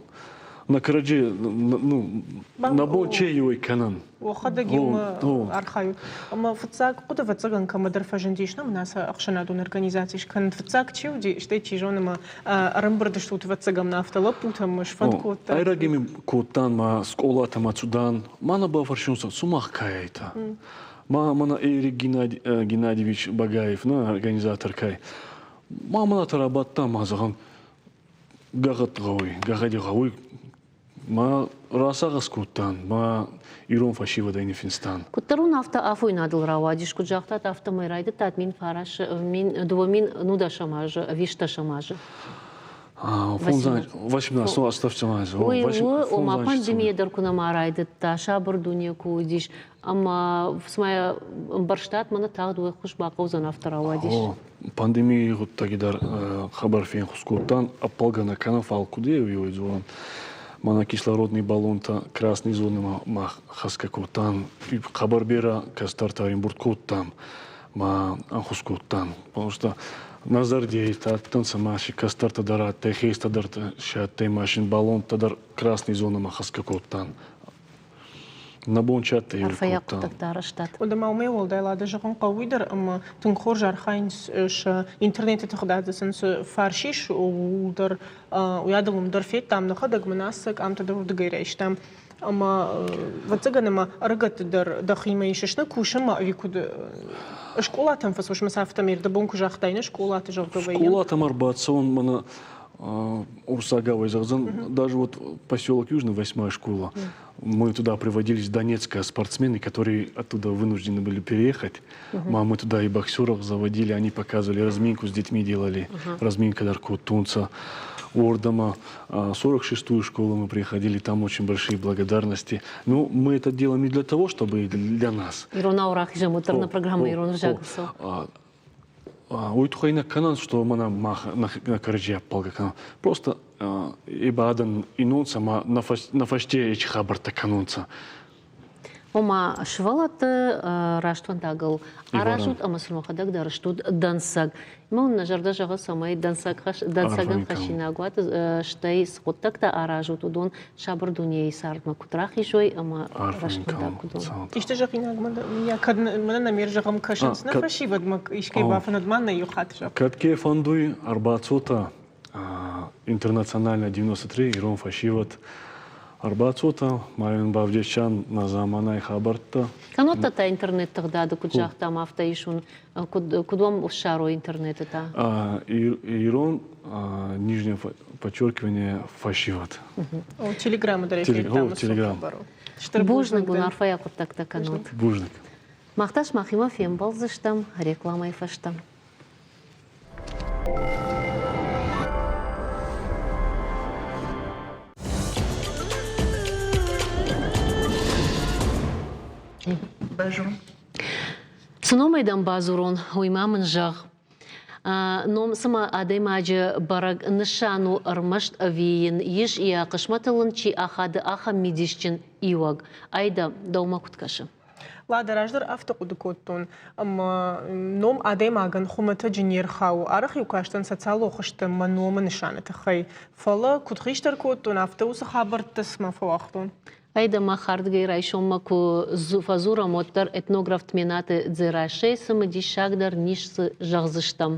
нӕ кӕрӕдзи ну, нӕ бон чейуй кӕнӕн. Уӕхӕдӕг иумӕ архайут. Ӕмӕ фыццаг хъуыды, ӕвӕццӕгӕн, кӕмӕдӕр фӕзындис, нӕ мын ацы ӕхсӕнадон организаци скӕнын. Фыццаг чи уыди, стӕй чи зоны, ӕмӕ ӕрӕмбырд стут, ӕвӕццӕгӕн, афтӕ лӕппутӕм сфӕнд кодта. Ӕрӕги ми кодтан ма скъолатӕмӕ цудан, ма нӕ бафӕрсунцӕ, сумах ка айтӕ? Ма мӕнӕ Эрик Геннадьевич Багаев, нӕ организатор кай. Ма мӕнӕ рабадтӕн ма зӕгъӕн, гӕгъӕдт гъӕуй, гӕгъӕди гъӕуй. Ма расагъӕс кодтан, ма ирон фӕсивӕдӕй ниффинстан. Куддӕр уын афтӕ афойнадыл рауадис, куыд загътат, афтӕмӕй райдыдтат 1009, 2019 азы ӕви стӕсӕм азы? 18, ну, оставьте нас. Уый у, ома пандемия дӕр куы нӕма райдыдта, сабыр дуне куы уыдис, ӕмӕ цыма ӕмбӕрстат, мӕнӕ тагъд уе ххуыс бахъӕудзӕн, афтӕ рауадис. Пандемийи гъуддаги дӕр хабар фенхус кодтан, ӕппӕлгӕ нӕ кӕнӕн, фал куд еуей дзорӕн. Мӕнӕ кислородный баллонтӕ красный зонӕмӕ мах хӕсгӕ кодтан, хъӕбӕр берӕ кӕстӕртӕ ӕмбурд кодтам, ма ӕнхус кодтан. Потому что нӕ зӕрдиӕйтӕ адтӕнцӕ ма си кӕстӕртӕ дӕр адтӕй, хестӕртӕ си адтӕй, машин баллонтӕ дӕр красный зонӕмӕ хӕсгӕ кодтан. Нӕ бон чи адтӕй, Арфӕйаг хъуыддӕгтӕ арӕзтат. Уӕдӕ ма уымӕй уӕлдай Лада зӕгъын хъӕуы уый дӕр, ӕмӕ тынг хорз архайынц сӕ интернеты тыгъдады сын цы фарс ис, ууыл дӕр, уый адыл уым дӕр федтам, нӕхӕдӕг мын ацы къамтӕ дӕр уырдыгӕй райстам. Ӕмӕ, ӕвӕццӕгӕн, ӕмӕ ӕрыгӕтты дӕр дӕхимӕ исыс нӕ кусынмӕ ӕви куыд скъолатӕм фӕцӕуыс, мӕ афтӕ ме рдӕбон куы загътай, не скъолаты, зӕгъгӕ, вӕййӕм. Скъолатӕм ӕрбацӕуын мӕнӕ урсагауӕй зӕгъдзӕн, даже вот поселок Южный, восьмая школа, мы туда приводились донецкие спортсмены, которые оттуда вынуждены были переехать. Мы туда и боксеров заводили, они показывали разминку с детьми делали, разминка дарку тунца. Ордома, 46-ю школу мы приходили, там очень большие благодарности. Ну, мы это делаем не для того, чтобы для нас. Ирон аурахизӕм уӕддӕр нӕ программӕ Ирон ӕвзагыл Уый туххӕй нӕ кӕнӕн, что мӕнӕ мах нӕ кӕрӕдзи ӕппӕлгӕ кӕнӕн. Просто ибо адӕн инонцӕ ма нӕ фӕсте ечи хабӕрттӕ кӕнунцӕ. Ома сывӕллӕтты рӕствӕндагыл аразут ӕмӕ сын уӕхӕдӕг дӕр стут дӕнцӕг. Мӕ уын нӕ зӕрдӕ зӕгъы, цӕмӕй дӕнцӕгӕн хӕссинаг уат, стӕй цы хъуыддӕгтӕ аразут, уыдон сабыр дунейы цардмӕ куыд рахизой ӕмӕ рӕствӕндаг куыд уой. Исты зӕгъинаг кӕд мӕнӕ нӕ ме рзӕгъӕм кӕсынц нӕ фӕсивӕдмӕ искӕй бафӕнӕд ма нӕ иу хатт зӕгъ. Кӕд ке фӕндуй ӕрбацотӕ Интернациональная 93 ирон фӕсивӕд ӕрбацотӕ, ма йын бавдесӕн нӕ заманай хабӕрттӕ. Кӕннод та интернет тыгъдады куыд загътам, афтӕ ис уын, куыд уӕм ссарой интернеты та? Ирон нижнее подчеркивание фӕсивӕд. Телеграммы дӕр Телеграм. Бузныг уын, арфӕйаг хъуыддӕгтӕ кӕнут. Бузныг. Мах та сымахимӕ фембӕлдзыстӕм рекламӕйы фӕстӕ. Цы номӕй дӕм бадзурон, уый ма мын зӕгъ. Ном цыма адӕймаджы бӕрӕг нысан у ӕрмӕст ӕви йын ис йӕ хъысмӕтыл ын чи ахады, ахӕм мидисджын иуӕг. Айда, дӕумӕ куыд кӕсы? Лада, раздӕр афтӕ хъуыды кодтон, ӕмӕ ном адӕймагӕн хуымӕтӕджы не рхауы. Арӕх-иу кастӕн социалон хызты мӕ номы нысаны тыххӕй. Фӕлӕ куыд хистӕр кодтон, афтӕ уыцы хабӕрттӕ цыма фӕуагътон. Ӕдӕ махӕрдыгӕй райсоммӕ куы фӕдзурӕм, уӕддӕр этнограф Тменаты Дзерассӕйы цымыдисагдӕр ницы зӕгъдзыстӕм.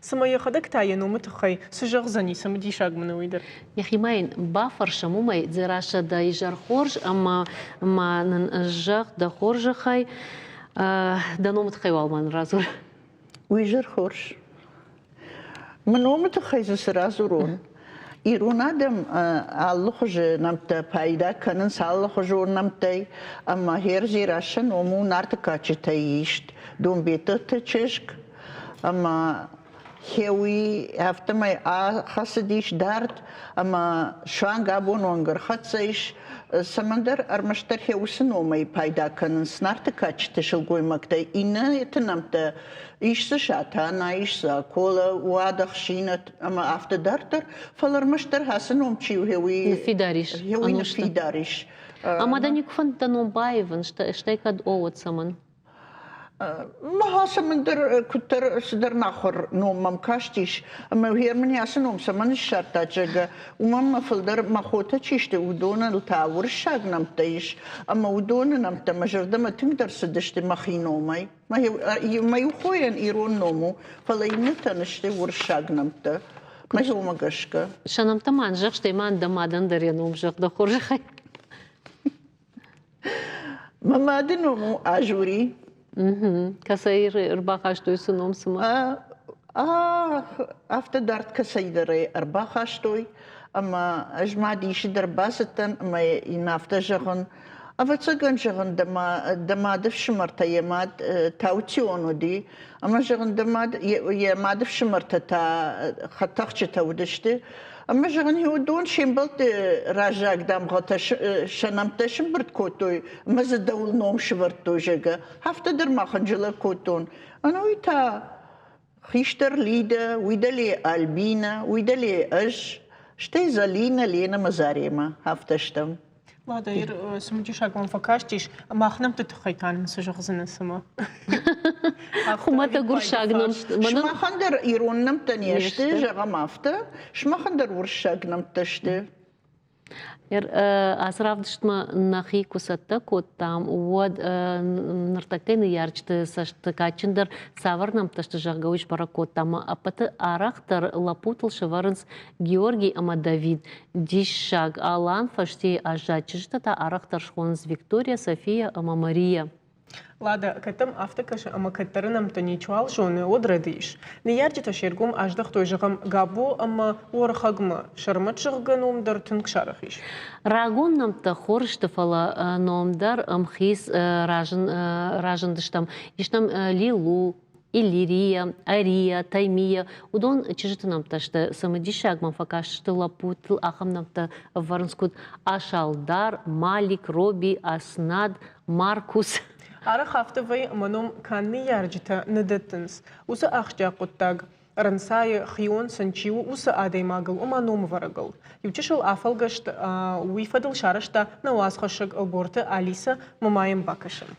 Цымӕ йӕхӕдӕг та йӕ номы тыххӕй цы зӕгъдзӕни, цымыдисаг мын у уый дӕр. Йӕхимӕ йын бафӕрсӕм уымӕй, Дзерассӕ, дӕ изӕр хорз ӕмӕ ма нын зӕгъ дӕ хорзӕхӕй, дӕ номы тыххӕй уал ма нын радзур. Уый изӕр хорз. Мӕ номы тыххӕй дзы цы радзурон? Ирон адӕм алы хуызы нӕмттӕ пайда кӕнынц алыхуызон нӕмттӕй, ӕмӕ Херзирасы ном у Нарты кадджытӕй ист Донбеттырты чызг, ӕмӕ Хеуи афтӕмӕй ахӕцыдис дард ӕмӕ суанг абон онг ӕрхӕццӕ ис. Цӕмӕндӕр ӕрмӕстдӕр Хеусы номӕй пайда кӕнынц Нарты кадджыты сылгоймӕгтӕй, иннӕты нӕмттӕ ис дзы Сатана, ис дзы Акола, уӕд Ӕхсинӕт ӕмӕ афтӕ дарддӕр. Фӕлӕ ӕрмӕстдӕр ацы ном чи у, уый ныффидар ис. Уый ныффидар ис. Ӕмӕ дӕ никуы фӕндыд дӕ ном баивын, стӕй кӕд о, уӕд цӕмӕн? Мӕ цӕмӕндӕр куыддӕр цыдӕр нахуыр ном мӕм кастис, ӕмӕ Герман ацы ном цӕмӕн ссардта, зӕгъгӕ, уымӕн мӕ фылдӕр мӕ хотӕ чи сты, уыдоныл та уырыссаг нӕмттӕ ис, ӕмӕ уыдоны нӕмттӕ мӕ зӕрдӕмӕ тынгдӕр цыдысты мӕхи номӕй. Мӕ иу хойӕн ирон ном у, фӕлӕ иннӕтӕн сты уырыссаг нӕмттӕ. Мӕ уымӕ гӕсгӕ. Сӕ нӕмттӕ ма зӕгъ, стӕй ма дӕ мадӕн дӕр йӕ ном зӕгъ, дӕ хорзӕхӕй. Мӕ мады ном у Азури. Кӕцӕй ӕрбахастой цы ном цымӕ? Афтӕ дард кӕцӕйдӕр ӕй ӕрбахастой, ӕмӕ ӕз ма дисы дӕр бацыдтӕн ӕмӕ йын афтӕ зӕгъын, ӕвӕццӕгӕн, зӕгъын, дӕ мады фсымӕртӕ йӕ мад Таутион уыди, ӕмӕ зӕгъын, дӕ мад йӕ мады фсымӕртӕ та хӕдтӕхджытӕ уыдысты, Ӕмӕ зӕгъын, уыдон се мбӕлтты раззаг дамгъӕтӕ сӕ нӕмттӕ сымбырд кодтой ӕмӕ дзы дӕуыл ном сывӕрдтой, зӕгъгӕ. Афтӕ дӕр ма хынджылӕг кодтон. Ӕнӕуый та хистӕр Лидӕ, уый дӕле Альбинӕ, уый дӕле ӕз, стӕй Зӕлинӕ, Ленӕ мӕ Заремӕ. Афтӕ стӕм. Лада, цымыдисаг мӕм фӕкастис. Мах нӕмтты тыххӕй та нын цы зӕгъдзынӕ цымӕ? Хуымӕтӕг уырыссаг нӕмттӕ. Сымахӕн дӕр ирон нӕмттӕ не сты, зӕгъӕм афтӕ. Сымахӕн дӕр уырыссаг нӕмттӕ сты. Ацы равдыстмӕ нӕхи куы цӕттӕ кодтам, уӕд ныртӕккӕ ныййарджыты цӕсты кадджындӕр цавӕр нӕмттӕ сты, зӕгъгӕ, уый сбӕрӕг кодтам. Ӕппӕты арӕхдӕр лӕппутыл сӕвӕрынц Георгий ӕмӕ Давид. Диссаг, Алан фӕстейы аззад, чызджытӕ та арӕхдӕр схонынц Виктория, София ӕмӕ Мария. Лада, кӕд дӕм афтӕ кӕсы ӕмӕ кӕддӕры нӕмттӕ ничиуал зоны, уӕд рӕдийыс. Ныййарджытӕ се ргом аздӕхтой, зӕгъӕм, Габо ӕмӕ Уӕрхӕгмӕ. Сӕрмӕт зӕгъгӕ ном дӕр тынг сарӕх ис. Рагон нӕмттӕ хорз сты, фӕлӕ ном дӕр ӕмхиц разындыстӕм. Ис нӕм Лилу, Иллирия, Ария, Таймия, уыдон чызджыты нӕмттӕ сты. Цымыдисаг мӕм фӕкастысты лӕппутыл ахӕм нӕмттӕ ӕвӕрынц куыд Асалдар, Малик, Роби, Аснад, Маркус. Арӕх афтӕ вӕййы ӕмӕ ном канд ныййарджытӕ нӕ дӕттынц. Уыцы ахсджиаг хъуыддаг ӕрӕнцайы хион сын чи у, уыцы адӕймагыл, ома номвӕрӕгыл. Иу чысыл афӕлгӕст уый фӕдыл сарӕзта нӕ уацхӕссӕг Ӕлборты Алисӕ мӕ ма йӕм бакӕсӕм.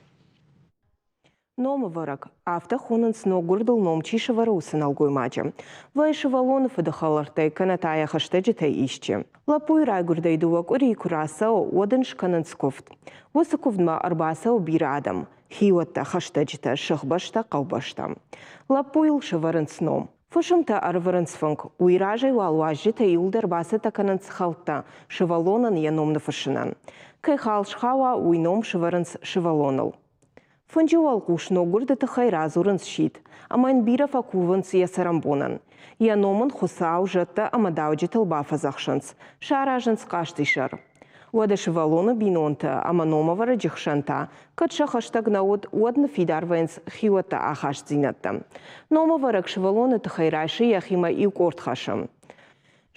Номывӕрӕг. Афтӕ хонынц ноггуырдыл ном чи сӕвӕры, уыцы нӕлгоймаджы. Вӕййы сывӕллоны фыды хӕлӕрттӕй кӕнӕ та йӕ хӕстӕджытӕй исчи. Лӕппуйы райгуырдӕй дыууӕ къуырийы куы рацӕуы, уӕд ын скӕнынц куывд. Уыцы куывдмӕ ӕрбацӕуы бирӕ адӕм – хиуӕттӕ, хӕстӕджытӕ, сыхбӕстӕ, хъӕубӕстӕ. Лӕппуйыл сӕвӕрынц ном. Фысымтӕ ӕрывӕрынц фынг. Уый разӕй уал уазджытӕ иуылдӕр бацӕттӕ кӕнынц хӕлттӕ сывӕллонӕн йӕ ном ныффыссынӕн. Кӕй хал схауа, уый ном сӕвӕрынц сывӕллоныл. Фынджы уӕлхъус ноггуырды тыххӕй радзурынц сидт, ӕмӕ йын бирӕ фӕкувынц йӕ цӕрӕнбонӕн. Йӕ ном ын Хуыцау, зӕдтӕ ӕмӕ дауджытыл бафӕдзӕхсынц, саразынц хъазтисӕр. Уӕдӕ сывӕллоны бинонтӕ ӕмӕ номӕвӕрӕджы хсӕн та, кӕд сӕ хӕстӕг нӕ уыд, уӕд ныффидар вӕййынц хиуӕтты ахастдзинӕдтӕ. Номӕвӕрӕг сывӕллоны тыххӕй райсы йӕхимӕ иу къорд хӕсы.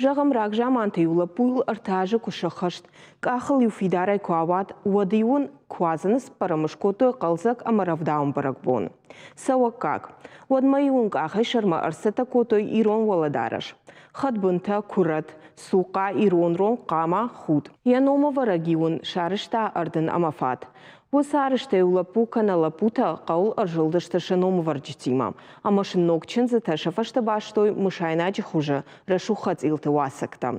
Зӕгъӕм, рагзаманты-иу лӕппуйыл ӕртӕ азы куы сӕххӕст, къахыл-иу фидарӕй куы ауад, уӕд-иу ын куадзӕны цыппӕрӕм скодтой хъӕлдзӕг ӕмӕ рӕвдауӕн бӕрӕгбон. Цӕуӕггаг. Уӕдмӕ-иу ын къахӕй сӕрмӕ ӕрцӕттӕ кодтой ирон уӕлӕдарӕс. Хӕдбынтӕ, куырӕт, цухъа, ирон рон, хъама, худ. Йӕ номӕвӕрӕг-иу ын сарӕзта ӕрдын ӕмӕ фат. Уыцы арӕзтӕй-иу лӕппу кӕнӕ лӕппутӕ хъӕуыл ӕрзылдысты сӕ номӕвӕрджытимӕ ӕмӕ сын ног чындзытӕ сӕ фӕстӕ бастой мысайнаджы хуызы рӕсугъд хӕцъилты уацӕгтӕ.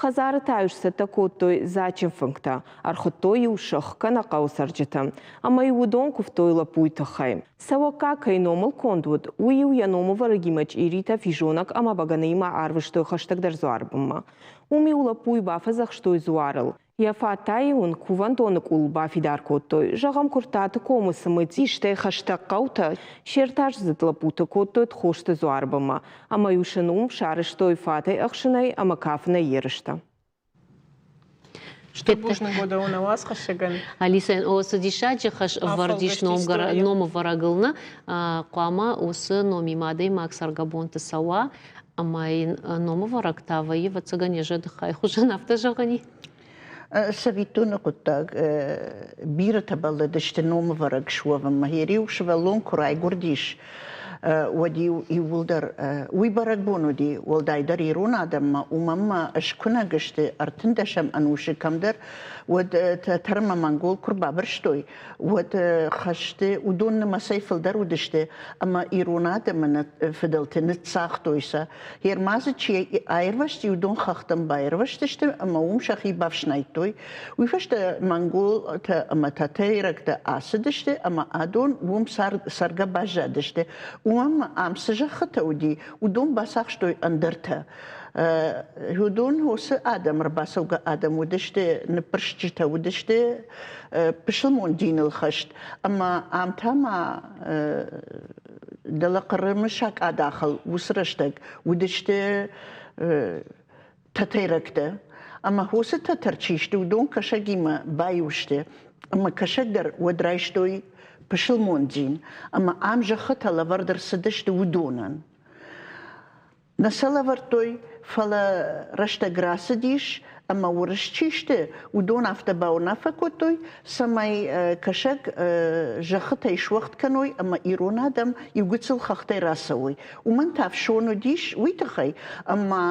Хӕдзары та-иу сцӕттӕ кодтой дзаджджын фынгтӕ, ӕрхуыдтой-иу сых кӕнӕ хъӕуы цӕрджытӕ ӕмӕ-иу уыдон куывтой лӕппуйы тыххӕй. Цӕуӕггаг кӕй номыл конд уыд, уый-иу йӕ номӕвӕрӕгимӕ чъиритӕ, физонӕг ӕмӕ бӕгӕныимӕ арвыстой хӕстӕгдӕр дзуары бынмӕ. Уым-иу лӕппуйы бафӕдзӕхстой дзуарыл. Йӕ фӕд та-иу ын кувӕндоны къул бафидар кодтой. Зӕгъӕм, Куырттаты комы Цымыти, стӕй хӕстӕг хъӕутӕ се ртаздзыд лӕппуты кодтой Тхосты дзуары бынмӕ ӕмӕ-иу сын уым сарӕзтой фатӕй ӕхсынӕй ӕмӕ кафынӕй ерыстӕ. Стыр бузныг уӕдӕ нӕ уацхӕссӕгӕн. Алисӕн, о, цы диссаджы хӕс ӕвӕрд ис номӕвӕрӕгыл нӕ, хъуамӕ уыцы номимӕ адӕймаг цӕргӕбонты цӕуа, ӕмӕ йын номӕвӕрӕг та вӕййы, ӕвӕццӕгӕн, йӕ зӕдыхай хуызӕн, афтӕ зӕгъӕн и? Цӕвиттоны хъуыддаг, бирӕтӕ бӕллыдысты номӕвӕрӕг суӕвынмӕ. Йе сывӕллон куы райгуырдис, уӕд-иу иууылдӕр уый бӕрӕгбон уыди, уӕлдайдӕр ирон адӕммӕ, уымӕн ма скуынӕг сты ӕртындӕсӕм ӕнусы кӕмдӕр, уӕд тӕтӕр ӕмӕ монгол куы рбабырстой, уӕд хӕсты уыдон нымӕцӕй фылдӕр уыдысты ӕмӕ ирон адӕмы фыдӕлты ныццагътой сӕ. Ермадзы чи аирвӕзти, уыдон хӕхтӕм баирвӕзтысты ӕмӕ уым сӕхи бафснайдтой. Уый фӕстӕ монголтӕ ӕмӕ тӕтӕйрӕгтӕ ацыдысты ӕмӕ адон уым цӕргӕ баззадысты. Уым ам цы зӕххытӕ уыди, уыдон бацахстой ӕндӕртӕ. Уыдон уыцы адӕм, ӕрбацӕугӕ адӕм уыдысты, ныппырсджытӕ уыдысты пысылмон диныл хӕст. Ӕмӕ ам та ма дӕлӕ Хъырымы сакъадахыл уыцы рӕстӕг уыдысты тӕтӕйрӕгтӕ. Ӕмӕ уыцы тӕтӕр чи сты, уыдон кӕсӕгимӕ баиу сты. Ӕмӕ кӕсӕг дӕр уӕд райстой пысылмон дин. Ӕмӕ ам зӕххытӕ лӕвӕрд ӕрцыдысты уыдонӕн. Нӕ сӕ лӕвӕрдтой, фӕлӕ рӕстӕг рацыдис, ӕмӕ уырыс чи сты, уыдон афтӕ бауынаффӕ кодтой, цӕмӕй кӕсӕг зӕххытӕй суӕгъд кӕной ӕмӕ ирон адӕм иу гыццыл хӕхтӕй рацӕуой. Уымӕн та фсон уыдис уый тыххӕй, ӕмӕ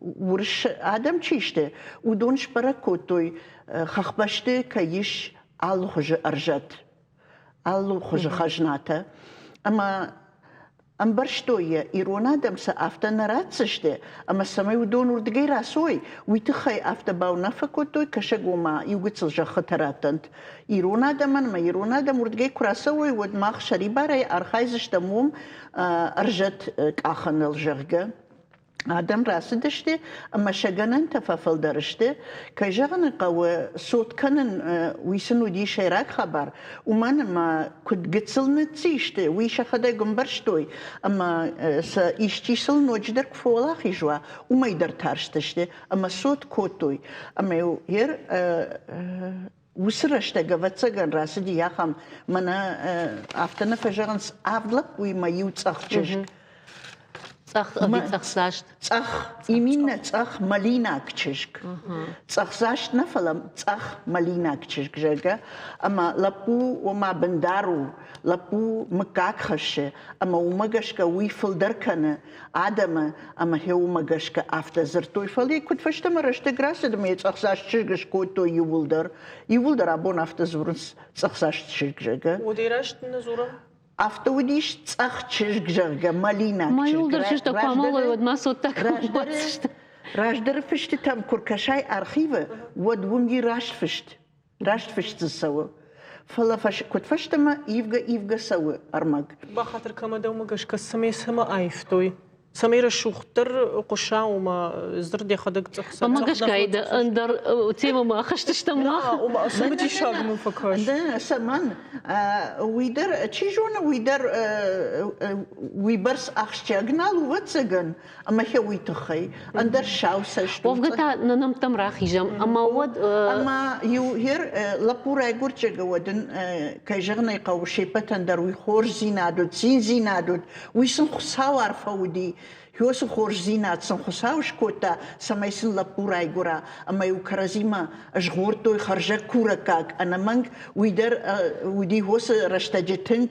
уырыс адӕм чи сты, уыдон сбӕрӕг кодтой, хӕхбӕсты кӕй ис алыхуызы ӕрзӕт, алыхуызы хӕзнатӕ. Ӕмӕ Ӕмбӕрстой йӕ, ирон адӕм сӕ афтӕ нӕ ратдзысты, ӕмӕ цӕмӕй уыдон уырдыгӕй рацой, уый тыххӕй афтӕ бауынаффӕ кодтой, кӕсӕг ома иу гыццыл зӕххытӕ раттӕнт ирон адӕмӕн, ӕмӕ ирон адӕм уырдыгӕй куы рацӕуой, уӕд мах сӕрибарӕй архайдзыстӕм уым ӕрзӕт къахыныл, зӕгъгӕ. Адӕм рацыдысты ӕмӕ сӕ гӕнӕнтӕ фӕфылдӕр сты. Кӕй зӕгъын ӕй хъӕуы, цот кӕнын уый сын уыди сӕйраг хабар, уымӕн ӕмӕ куыд гыццыл ныццисты, уый сӕхӕдӕг ӕмбӕрстой ӕмӕ сӕ исчи сыл ноджыдӕр куы фӕуӕлахиз уа, уымӕй дӕр тарстысты ӕмӕ цот кодтой. Ӕмӕ-иу Уыцы рӕстӕг, ӕвӕццӕгӕн, рацыди ахӕм, мӕнӕ афтӕ нӕ фӕзӕгъынц, авд лӕппуимӕ иу цъӕх чызг. Цъӕх ӕви цъӕхдзаст? Цъӕх, именно цъӕх мӕлинаг чызг. Цъӕхдзаст нӕ, фӕлӕ цъӕх мӕлинаг чызг, зӕгъгӕ. Ӕмӕ лӕппу ома бындар у, лӕппу мыггаг хӕссы, ӕмӕ уымӕ гӕсгӕ уый фылдӕр кӕны адӕмы ӕмӕ гъе уымӕ гӕсгӕ афтӕ дзырдтой. Фӕлӕ куыд фӕстӕмӕ рӕстӕг рацыд ӕмӕ йӕ цъӕхдзаст чызг скодтой иууылдӕр. Иууылдӕр абон афтӕ дзурынц цъӕхдзаст чызг, зӕгъгӕ. Уыди раст нӕ дзурӕм? Афтӕ уыдис цъӕх чызг, зӕгъгӕ, мӕлинаг чызг. Ма иуылдӕр чызгтӕ куы амӕлой, уӕд ма цоттӕ кӕм уадздзысты? Раздӕры фыстытӕм куы ркӕсай архивы, уӕд уым и раст фыст. Раст фыст дзы цӕуы. Фӕлӕ куыд фӕстӕмӕ ивгӕ-ивгӕ цӕуы ӕрмӕг. Бахатыр кӕмӕ дӕумӕ гӕсгӕ цӕмӕй цӕмӕ аивтой? Цӕмӕй рӕсугъддӕр хъуыса, ома дзырд йӕхӕдӕг цъӕх Ӕмӕ гӕсгӕ ӕндӕр темӕмӕ ахызтыстӕм мах. Ома цымыдисаг мын фӕкаст. Цӕмӕн? Уый дӕр, чи зоны, уый дӕр уыйбӕрц ахсджиаг нал у, ӕвӕццӕгӕн. ӕмӕ хе уый тыххӕй ӕндӕр сау цӕст Уӕвгӕ та нӕ нӕмттӕм рахизӕм ӕмӕ уӕд ӕмӕ иу ер лӕппу райгуырд уӕд ын кӕй зӕгъын ӕй хъӕуы се ппӕтӕн дӕр уый хорздзинад уыд циндзинад уыд уый сын Хуыцау арфӕ уыди Хёсы хорздзинад сын Хуыцау скодта, цӕмӕй сын лӕппу райгуыра, ӕмӕ-иу кӕрӕдзимӕ згъордтой хӕрзӕгкурӕггаг ӕнӕмӕнг, уый дӕр уыди Хосы рӕстӕджы тынг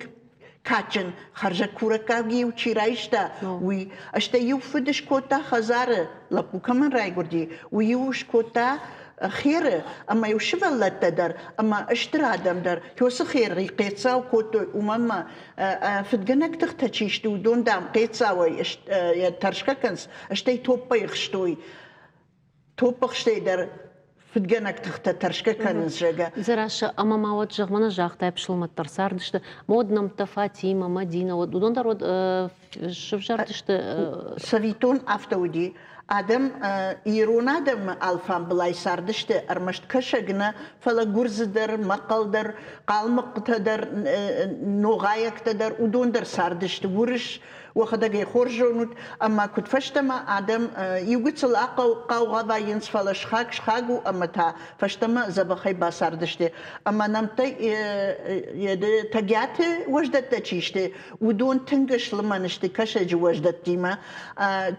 кадджын хӕрзӕгкурӕггаг-иу чи райста, уый. Стӕй-иу фыд скодта хӕдзары, лӕппу кӕмӕн райгуырди, уый-иу скодта. херы, ӕмӕ-иу сывӕллӕттӕ дӕр ӕмӕ стыр адӕм дӕр уыцы херы хъецау кодтой, уымӕн ма фыдгӕнӕг тыхтӕ чи сты, уыдон, дам, хъецауӕй тӕрсгӕ кӕнынц, стӕй топпӕй ӕхстой. Топпыхстӕй дӕр фыдгӕнӕг тыхтӕ тӕрсгӕ кӕнынц, зӕгъгӕ. Дзерассӕ, ӕмӕ ма уӕд, зӕгъ, мӕнӕ загътай, пысылмӕттӕ цардысты, уӕд нӕмттӕ Фатимӕ, Мӕдинӕ, уӕд уыдон дӕр уӕд сывзӕрдысты? Цӕвиттон, афтӕ уыди. Адӕм ирон адӕмы алфамбылай цардысты ӕрмӕст кӕсӕг нӕ, фӕлӕ гуырдзы дӕр, мӕхъхъӕл дӕр, хъалмыхъхътӕ дӕр, ногъайӕгтӕ дӕр, уыдон дӕр цардысты уырыс, уӕхӕдӕг ӕй хорз зонут, ӕмӕ куыд фӕстӕмӕ адӕм иугыццыл ахъаугъа вӕййынц, фӕлӕ схаг схаг у ӕмӕ та фӕстӕмӕ дзӕбӕхӕй бацардысты. Ӕмӕ нӕмттӕ Тӕгиаты уӕздӕттӕ чи сты, уыдон тынг слымӕн сты кӕсӕджы уӕздӕттимӕ.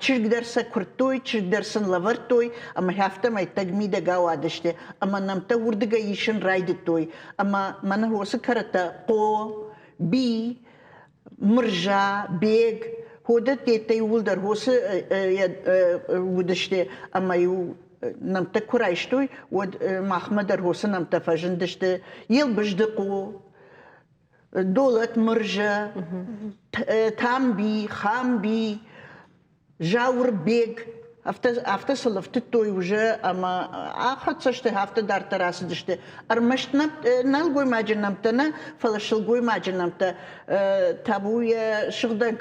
Чызг дӕр сӕ куырдтой, чызг дӕр сын лӕвӕрдтой, ӕмӕ афтӕмӕй тӕгмидӕг ауадысты. Ӕмӕ нӕмттӕ уырдыгӕй исын райдыдтой. Ӕмӕ мӕнӕ уыцы кӕрӕттӕ Хъо, Би, Мырза, Бег, ходӕттӕ иууылдӕр хосы уыдысты ӕмӕ-иу нӕмттӕ куы райстой, уӕд махмӕ дӕр хосы нӕмттӕ фӕзындысты Елбыздыхъо, Долӕт Мырза, Тамби, Хамби, Зауырбег, афтӕ, афтӕ сыл ӕфтыдтой уже ӕмӕ ахӕццӕ сты, афтӕ дарддӕр ацыдысты. Ӕрмӕст нӕлгоймаджы нӕмттӕ нӕ, фӕлӕ сылгоймаджы нӕмттӕ табу йӕ сыгъдӕг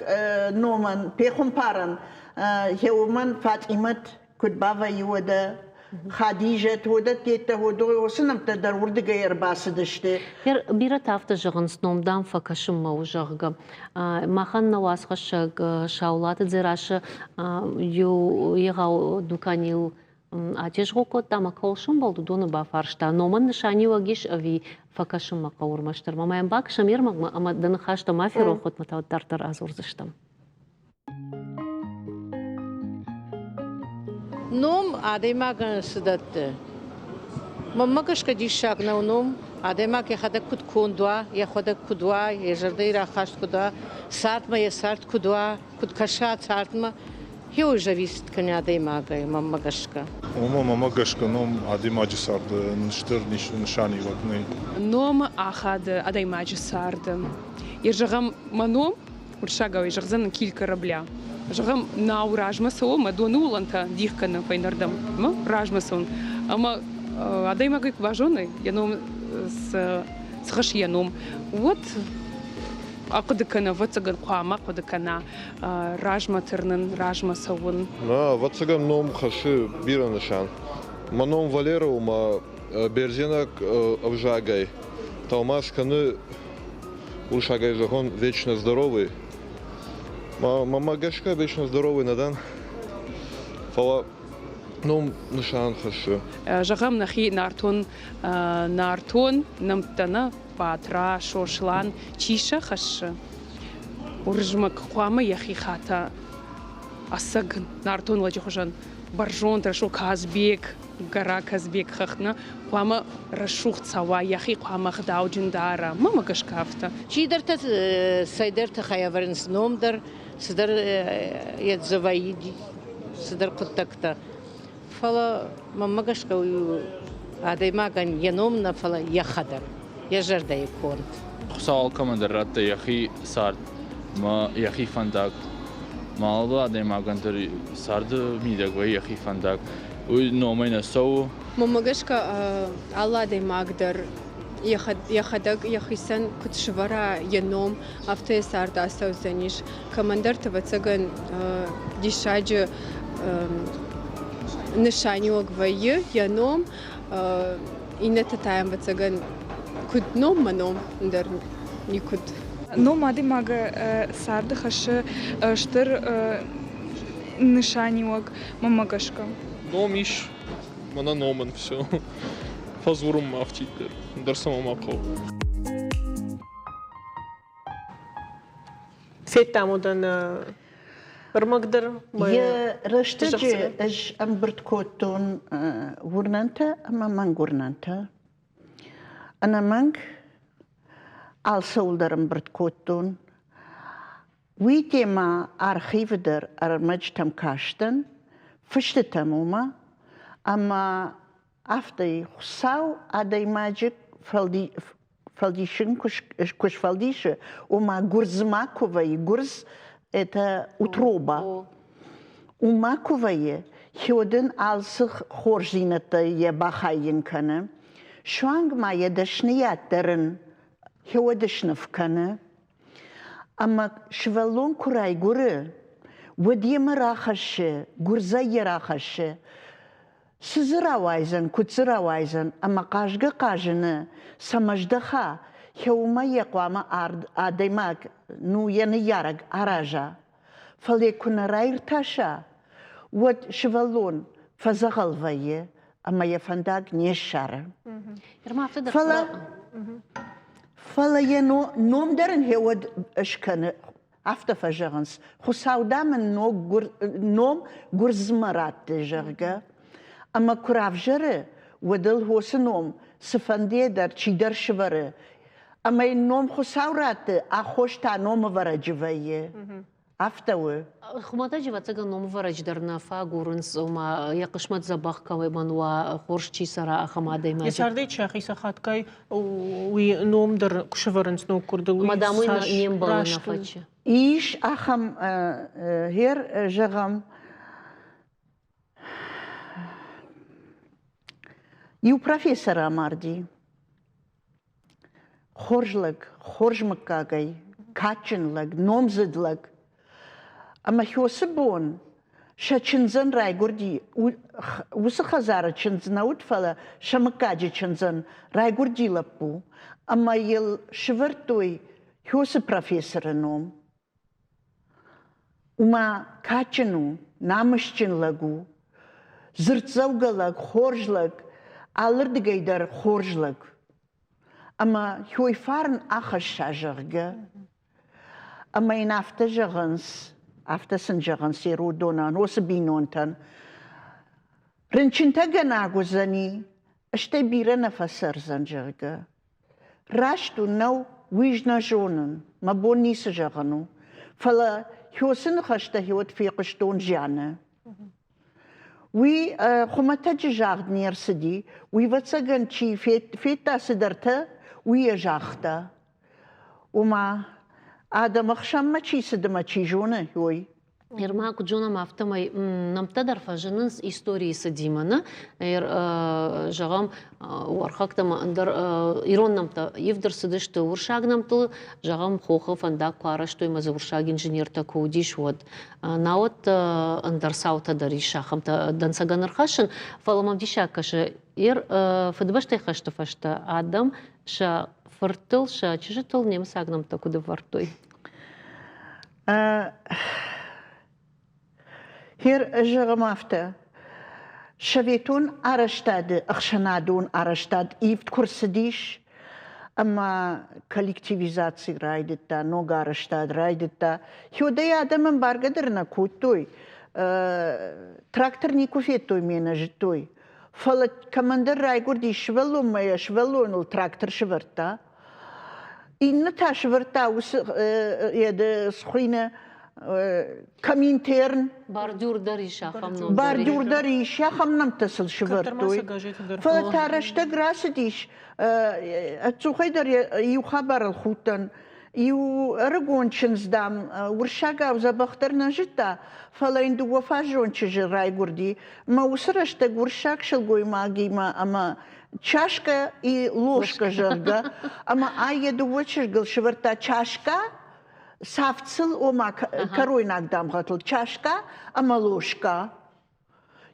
номӕн, пехуымпарӕн, йӕ уымӕн Фатъимӕт куыд бавӕййы уӕдӕ, Хадизӕт, уыдӕттӕ уыцы нӕмттӕ дӕр уырдыгӕй ӕрбацыдысты. Бирӕтӕ афтӕ зӕгъынц, ном, дам, фӕкӕсынмӕ у, зӕгъгӕ. Махӕн нӕ уацхӕссӕг Саулаты Дзерассӕ иу егъау дуканийыл атезгъо кодта ӕмӕ кӕуыл сӕмбӕлд, уыдоны бафарста, номӕн нысаниуӕг ис ӕви фӕкӕсынмӕ хъӕуы ӕрмӕстдӕр. Мӕ йӕм бакӕсӕм йе рмӕгмӕ ӕмӕ дӕ ныхӕстӕ ма ферох уӕд, мӕ та дарддӕр адзурдзыстӕм. Ном адӕймагӕн цы дӕтты? Мӕнмӕ гӕсгӕ диссаг нӕу ном. Адӕймаг йӕхӕдӕг куыд конд уа, йӕхӕдӕг куыд уа, йӕ зӕрдӕйы рахаст куыд уа, цардмӕ йӕ цард куыд уа, куыд кӕса цардмӕ, хиуыл зависит кӕны адӕймагӕй, мӕнмӕ гӕсгӕ. Ома, мӕнмӕ гӕсгӕ ном адӕймаджы царды стыр нысаниуӕг нӕй. Ном ахады адӕймаджы царды. Йе зӕгъӕм, мӕ ном Уырыссагау зӕгъдзӕн киль корабля. Зӕгъӕм, нау размӕ цӕуы ӕмӕ доны уылӕнтӕ дих кӕны фӕйнӕрдӕм. Ӕмӕ размӕ цӕуын. Ӕмӕ адӕймагӕй куы базоны, йӕ ном цы хӕссы йӕ ном, уӕд ахъуыды кӕны, ӕвӕццӕгӕн, хъуамӕ хъуыды кӕна размӕ тырнын, размӕ цӕуын. Ӕвӕццӕгӕн, ном хӕссы бирӕ нысан. Мӕ ном Валера у мӕ бердзенаг ӕвзагӕй тӕлмац кӕны уырыссагӕй зӕгъон, вечно здоровый. Мӕнмӕ гӕсгӕ вечно здоровый нӕ дӕн, фӕлӕ ном нысан хӕссы. Зӕгъӕм, нӕхи нӕртон нӕртон нӕмттӕ нӕ Батра, Сослан, чи сӕ хӕссы? Уырызмӕг хъуамӕ йӕхи хата ӕцӕг нӕртон лӕджы хуызӕн бӕрзонд, рӕсугъд Казбек, Гора Казбек хӕхтмӕ хъуамӕ рӕсугъд цӕуа, йӕхи хъуамӕ ӕгъдауджын дара. Мӕнмӕ гӕсгӕ афтӕ. Чидӕртӕ цӕйдӕр тыххӕй ӕвӕрынц ном дӕр, цыдӕр йӕ вӕййы цыдӕр хъуыддӕгтӕ. Фӕлӕ мӕнмӕ гӕсгӕ уый у адӕймагӕн йӕ ном нӕ, фӕлӕ йӕхӕдӕг, йӕ зӕрдӕйы конд. Хуыцау алкӕмӕн дӕр радта йӕхи цард ӕмӕ йӕхи фӕндаг. Ма алы адӕймагӕн дӕр царды мидӕг вӕййы йӕхи фӕндаг. Уый номӕй нӕ цӕуы. Мӕнмӕ гӕсгӕ, алы адӕймаг дӕр йӕхӕдӕг йӕхицӕн куыд сывӕра йӕ ном, афтӕ йӕ цард ацӕудзӕнис. Кӕмӕндӕрты, ӕвӕццӕгӕн, диссаджы нысаниуӕг вӕййы йӕ ном, иннӕтӕ та, ӕвӕццӕгӕн, куыд ном мӕ ном, ӕндӕр никуыд. Ном адӕймагы царды хӕссы стыр нысаниуӕг мӕнмӕ гӕсгӕ. Ном ис, мӕнӕ номӕн все. Фӕдзурынмӕ афтиддӕр, ӕндӕр цӕмӕ ма хъӕуы. Федтам уыдон ӕрмӕг дӕр. Йӕ рӕстӕджы ӕз ӕмбырд кодтон уырнӕнтӕ ӕмӕ мӕнгуырнӕнтӕ. Ӕнӕмӕнг алцӕуыл дӕр ӕмбырд кодтон. Уый темӕ архивы дӕр ӕрмӕджытӕм кастӕн, фыстытӕм уымӕ, ӕмӕ Афтӕ Хуыцау адӕймаджы фӕлдисын куы сфӕлдисы, ома гуырдзмӕ куы вӕййы, гуырдз это утроба, уымӕ куы вӕййы, хиодын алцы хорздзинӕдтӕ йӕ бахайын кӕны, суанг ма йӕ дӕсныйад дӕр ын хиод сныв кӕны. Ӕмӕ сывӕллон куы райгуыры, уӕд йемӕ рахӕссы, гуырдзӕй йӕ рахӕссы. Цы дзы рауайдзӕн, куыд дзы рауайдзӕн ӕмӕ хъазгӕ-хъазыны цӕмӕ здӕха, уымӕ йӕ хъуамӕ адӕймаг, ну, йӕ ныййарӕг араза. Фӕлӕ куы нӕ раиртаса, уӕд сывӕллон фӕдзӕгъӕл вӕййы ӕмӕ йӕ фӕндаг не ссары. Фӕлӕ, фӕлӕ йӕ ном дӕр ын гъеуӕд скӕны Афтӕ фӕзӕгъынц, Хуыцау, дам, ын ног ном гуырдзмӕ ратты, зӕгъгӕ. Ӕмӕ куы равзӕры, уӕд ыл уыцы ном цыфӕндыйӕ дӕр чидӕр сывӕры. Ӕмӕ йын ном Хуыцау ратты, аххос та номӕвӕрӕджы вӕййы. Афтӕ у. Хуымӕтӕджы, ӕвӕццӕгӕн, номӕвӕрӕджы дӕр нӕ фӕагурынц, ома йӕ хъысмӕт дзӕбӕх кӕмӕн уа, хорз чи цӕра, ахӕм адӕймаджы. Йӕ цардӕй чи ахицӕн хатгай уый ном дӕр куы сӕвӕрынц ноггуырдыл, уый Мадам, уый не мбӕлы нӕ фӕччы. Ис ахӕм гъер, зӕгъӕм, иу профессор амарди. Хорз лӕг, хорз мыггагӕй, кадджын лӕг, номдзыд лӕг. Ӕмӕ хёсы бон сӕ чындзӕн райгуырди, уыцы хӕдзары чындз нӕ уыд, фӕлӕ сӕ мыггаджы чындзӕн райгуырди лӕппу, ӕмӕ йыл сывӕрдтой хёсы профессоры ном. Уымӕ кадджын у, намысджын лӕг у, дзырддзӕугӕ лӕг, хорз лӕг, алырдыгӕй дӕр хорз лӕг. Ӕмӕ хёй фарн ахӕсса, зӕгъгӕ, Ӕмӕ йын афтӕ зӕгъынц, афтӕ сын зӕгъынц Ерудонӕн, уыцы бинонтӕн, рынчынтӕгӕнаг уыдзӕни, стӕй бирӕ нӕ фӕцӕрдзӕн, зӕгъгӕ. Раст у, нӕу, уый нӕ зонын, мӕ бон ницы зӕгъын у. Фӕлӕ Хёсы ныхӕстӕ уӕд фехъуыстон зианы. Уый хуымӕтӕджы загъд не рцыди, уый, ӕвӕццӕгӕн, чи федта цыдӕртӕ, уый йӕ загъта. Ома, адӕмы хсӕнмӕ чи цыд ӕмӕ чи зоны, уый. Ерма, куыд зонӕм, афтӕмӕй нӕмттӕ дӕр фӕзынынц историйы цыдимӕ, нӕ? Зӕгъӕм, уӕрхӕгтӕ ӕмӕ ӕндӕр ирон нӕмттӕ ивд ӕрцыдысты уырыссаг нӕмттыл, зӕгъӕм, хохы фӕндаг куы арӕзтой ӕмӕ дзы уырыссаг инженертӕ куы уыдис, уӕд. Науӕд ӕндӕр цаутӕ дӕр ис ахӕмтӕ дӕнцӕгӕн ӕрхӕссын, фӕлӕ мӕм диссаг кӕсы, Фыдыбӕстӕйы хӕсты фӕстӕ адӕм сӕ фырттыл, сӕ чызджытыл немыцаг нӕмттӕ куыд ӕвӕрдтой? Хер, зӕгъӕм афтӕ, советон арӕзтады, ӕхсӕнадон арӕзтад ивд куы рцыдис, ӕмӕ коллективизаци райдыдта, ног арӕзтад райдыдта. Хёдӕй адӕм ӕмбаргӕ дӕр нӕ кодтой. Трактор никуы федтой, ме нӕ зыдтой. Фӕлӕ кӕмӕндӕр райгуырди сывӕллонмӕ йӕ сывӕллоныл трактор сывӕрдта. Иннӕ та сывӕрдта уыцы схуыйны Коминтерн. Бордюр дӕр ис ахӕм ном. Бордюр дӕр ис, ахӕм нӕмттӕ сыл сывӕрдтой. Фӕлӕ та рӕстӕг рацыдис, ӕдзухӕй дӕр иу хабарыл худтӕн. Иу ӕрыгон чындз, дам, уырыссагау дзӕбӕхдӕр нӕ зыдта, фӕлӕ йын дыууӕфазон чызджы райгуырди. Мӕ уыцы рӕстӕг уырыссаг сылгоймагимӕ ӕмӕ чашкӕ и ложка, зӕгъгӕ, ӕмӕ ай йӕ дыууӕ чызгыл сывӕрдта чашкӕ, сафт сыл, ома кӕройнаг дамгъӕтыл чашкӕ ӕмӕ ложка.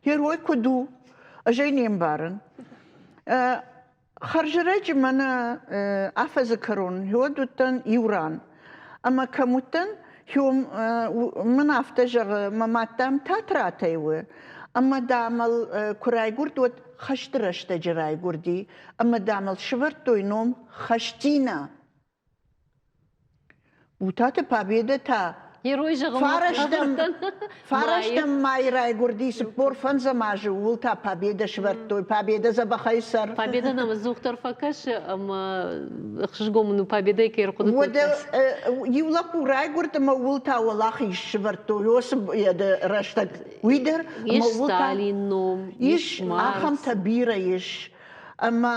Герой куыд у, ӕз ӕй не мбарын. Хӕрзӕрӕджы мӕнӕ афӕдзы кӕрон уӕд уыдтӕн иу ран. Ӕмӕ кӕм уыдтӕн, мын афтӕ зӕгъы, мӕ мад, дам, Татратӕй у. Ӕмӕ, дам, ыл куы райгуырд, уӕд хӕсты рӕстӕджы райгуырди. Ӕмӕ, дам, ыл сывӕрдтой ном Хӕстинӕ. Бутаты Победа та. Герой зӕгъынмӕ Фарӕстӕм майы райгуырди 45 азы, ууыл та Победа сывӕрдтой. Победа дзӕбӕхӕй цӕр. Победа нӕм ӕдзухдӕр фӕкӕсы ӕмӕ ӕхсызгон мын у Победӕйы кӕй ӕрхъуыды Уӕдӕ иу лӕппу райгуырд ӕмӕ ууыл та уӕлахиз сывӕрдтой уыцы рӕстӕг. Уый дӕр Ис Сталин ном, ис ахӕмтӕ бирӕ ис. Ӕмӕ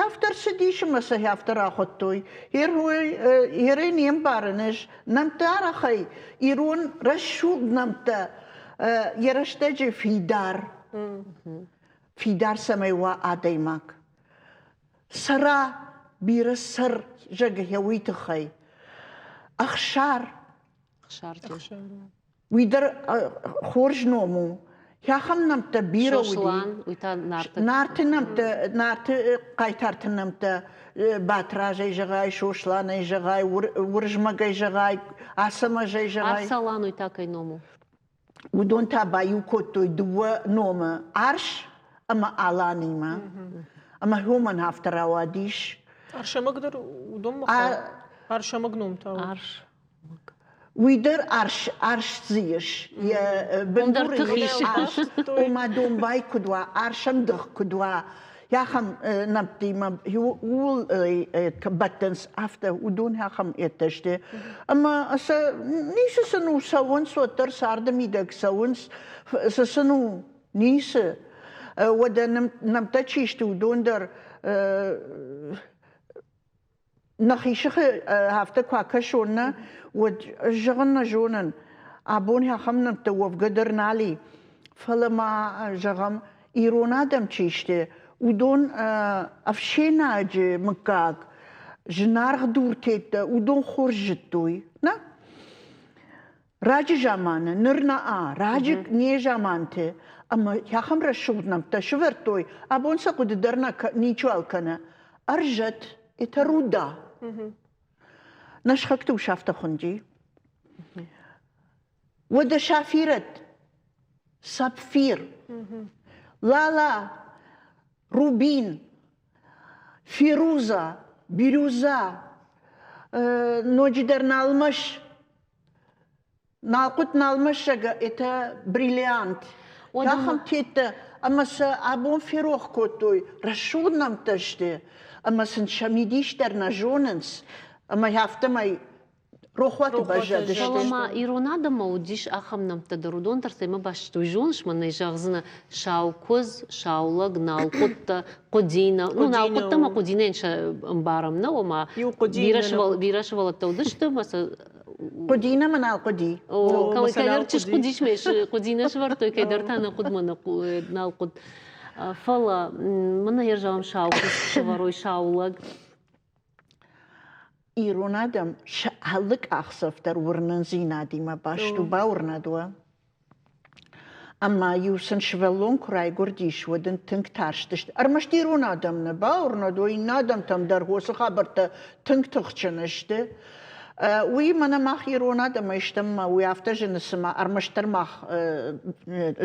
афтӕ рцыдис ӕмӕ сӕ афтӕ рахуыдтой. Герой не мбарын ӕз нӕмттӕ арӕхӕй ирон рӕсугъд нӕмттӕ йӕ рӕстӕджы фидар. Фидар цӕмӕй уа адӕймаг. Цӕра бирӕ сӕр зӕгъгӕ уый тыххӕй. Ӕхсар. Ӕхсар. Уый дӕр хорз ном у. Ахӕм нӕмттӕ бирӕ уыди. Сослан, уый та Нарты. Нарты нӕмттӕ, Нарты хъайтарты нӕмттӕ Батразӕй зӕгъай, Сосланӕй зӕгъай, Уырызмӕгӕй зӕгъай, Ацӕмӕзӕй зӕгъай. Арсалан уый та кӕй ном у? Уыдон та баиу кодтой дыууӕ номы Арс ӕмӕ Аланимӕ. Ӕмӕ уымӕн афтӕ рауадис. Арсӕмӕг дӕр уыдонмӕ Арсӕмӕг ном та Арс. Уый дӕр арс, арс дзы ис. Йӕ бындуры ис арс. Ома домбай куыд уа, арсӕмдых куыд уа, ахӕм нӕмттимӕ ууыл бӕттынц, афтӕ уыдон ахӕм еттӕ сты. Ӕмӕ сӕ ницы сын у, цӕуынц, уӕддӕр царды мидӕг цӕуынц, цы сын у, ницы. Уӕдӕ нӕмттӕ чи сты, уыдон дӕр Нӕхи сыхы афтӕ куы акӕсон, нӕ, уӕд зӕгъын нӕ зонын, абон ахӕм нӕмттӕ уӕвгӕ дӕр нал и. Фӕлӕ ма, зӕгъӕм, ирон адӕм чи сты, уыдон ӕфсӕйнаджы мыггаг, зынаргъ дуртӕттӕ, уыдон хорз зыдтой, нӕ? Раджы заманы, ныр нӕ, раджы незаманты ӕмӕ ахӕм рӕсугъд нӕмттӕ сывӕрдтой, абон сӕ хъуыды дӕр нӕ ничиуал кӕны. Ӕрзӕт, это руда. Нӕ сыхӕгты ус афтӕ хуынди. Уӕдӕ сафирӕт, сапфир, лала, рубин, фируза, бирюза, ноджыдӕр налмас, Налхъуыт налмӕссӕг это бриллиант. Ахӕм теттӕ ӕмӕ сӕ абон ферох кодтой, рӕсугъд нӕмттӕ сты, ӕмӕ сын сӕ мидис дӕр нӕ зонынц, ӕмӕ афтӕмӕй рохуаты баззадысты. Фӕлӕ ма ирон адӕммӕ уыдис ахӕм нӕмттӕ дӕр, уыдон дӕр цӕмӕ баст уый зоныс, мӕнӕй зӕгъдзынӕ саукуыдз, саулӕг, налхъуыттӕ, Хъуыдина. Ну, налхъуыттӕ ӕмӕ Хъуыдинайӕн сӕ ӕмбарӕм, нӕ, ома бирӕ сывӕллӕттӕ уыдысты ӕмӕ сӕ Хъуыдина мӕ нал хъуыди. Кӕйдӕр чызг хъуыдис мӕ Хъуыдина сывӕрдтой, кӕйдӕр та нӕ хъуыд мӕ нал хъуыд. Фӕлӕ мын ӕрзӕгъӕм сау сывӕрой сау лӕг. Ирон адӕм сӕ алы къахдзӕф дӕр уырнындзинадимӕ баст у, бауырнӕд уӕ. Ӕмӕ-иу сын сывӕллон куы райгуырдис, уӕд ын тынг тарстысты. Ӕрмӕст ирон адӕм нӕ бауырнӕд, уый иннӕ адӕмтӕм дӕр уыцы хабӕрттӕ тынг тыхджын сты. Уый мӕнӕ мах ирон адӕмӕй стӕм, ӕмӕ уый афтӕ зыны, цыма ӕрмӕстдӕр мах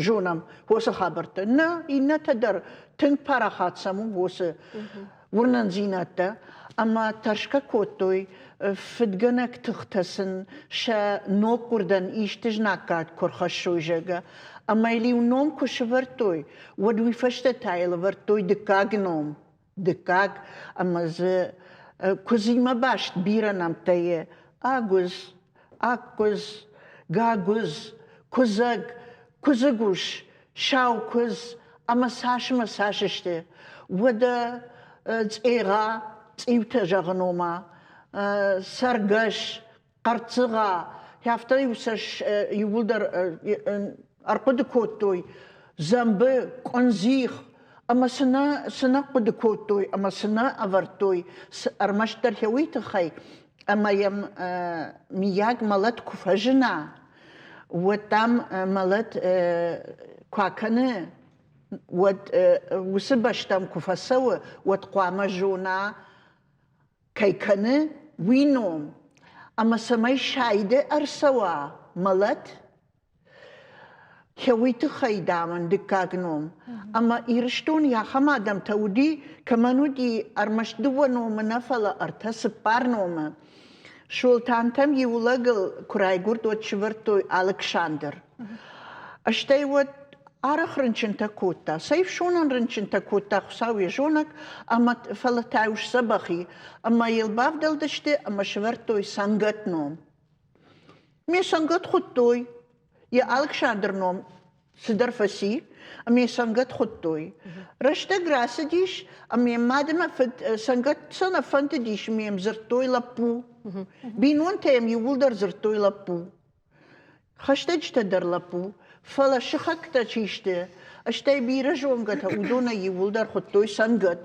зонӕм уыцы хабӕрттӕ. Нӕ, иннӕтӕ дӕр тынг парахат сӕм у уыцы уырнындзинӕдтӕ ӕмӕ тӕрсгӕ кодтой, фыдгӕнӕг тыхтӕ сын сӕ ноггуырдӕн исты знаггад куы рхӕссой, зӕгъгӕ. Ӕмӕ йыл-иу ном куы сывӕрдтой, уӕд уый фӕстӕ та йыл ӕвӕрдтой дыккаг ном, дыккаг, ӕмӕ дзы куыдзимӕ баст бирӕ нӕмттӕ и: Агуыдз, Аккуыдз, Гагуыдз, Куыдзӕг, Куыдзыгус, сау куыдз ӕмӕ цас ӕмӕ цас сты. Уӕдӕ цъегъа, цъиутӕ зӕгъын ома, цӕргӕс, хъӕрццыгъа, афтӕ-иу сӕ иууылдӕр ӕрхъуыды кодтой дзӕмбы, къуындзих, ӕмӕ цы нӕ, цы нӕ хъуыды кодтой ӕмӕ цы нӕ ӕвӕрдтой, ӕрмӕстдӕр уый тыххӕй, ӕмӕ йӕм миййаг мӕлӕт куы фӕзына, уӕд, дам, мӕлӕт куы акӕны, уӕд уыцы бӕстӕм куы фӕцӕуы, уӕд хъуамӕ зона, кӕй кӕны, уый ном. Ӕмӕ цӕмӕй сайды ӕрцӕуа мӕлӕт, уый тыххӕй, дам, ын дыккаг ном. Ӕмӕ Ирыстоны ахӕм адӕмтӕ уыди, кӕмӕн уыди ӕрмӕст дыууӕ номы нӕ, фӕлӕ ӕртӕ, цыппар номы. Солтантӕм иу лӕгыл куы райгуырд, уӕд сывӕрдтой Алыксандр. Стӕй уӕд арӕх рынчынтӕ кодта. Цӕй фсонӕн рынчынтӕ кодта, Хуыцау йӕ зонӕг, ӕмӕ фӕлӕ та-иу сдзӕбӕх и. Ӕмӕ йыл бавдӕлдысты ӕмӕ сывӕрдтой Цӕнгӕт ном. Ме цӕнгӕт хуыдтой. Йӕ Алыксандр ном цыдӕр фӕци, ӕмӕ йӕ цӕнгӕт хуыдтой. Рӕстӕг рацыдис, ӕмӕ йӕ мад ӕмӕ фыд цӕнгӕт сӕ нӕ фӕндыдис, ӕмӕ йӕм дзырдтой лӕппу. Бинонтӕ йӕм иууылдӕр дзырдтой лӕппу. Хӕстӕджытӕ дӕр лӕппу, фӕлӕ сыхӕгтӕ чи сты, стӕй бирӕ зонгӕтӕ, уыдонӕй иууылдӕр хуыдтой цӕнгӕт.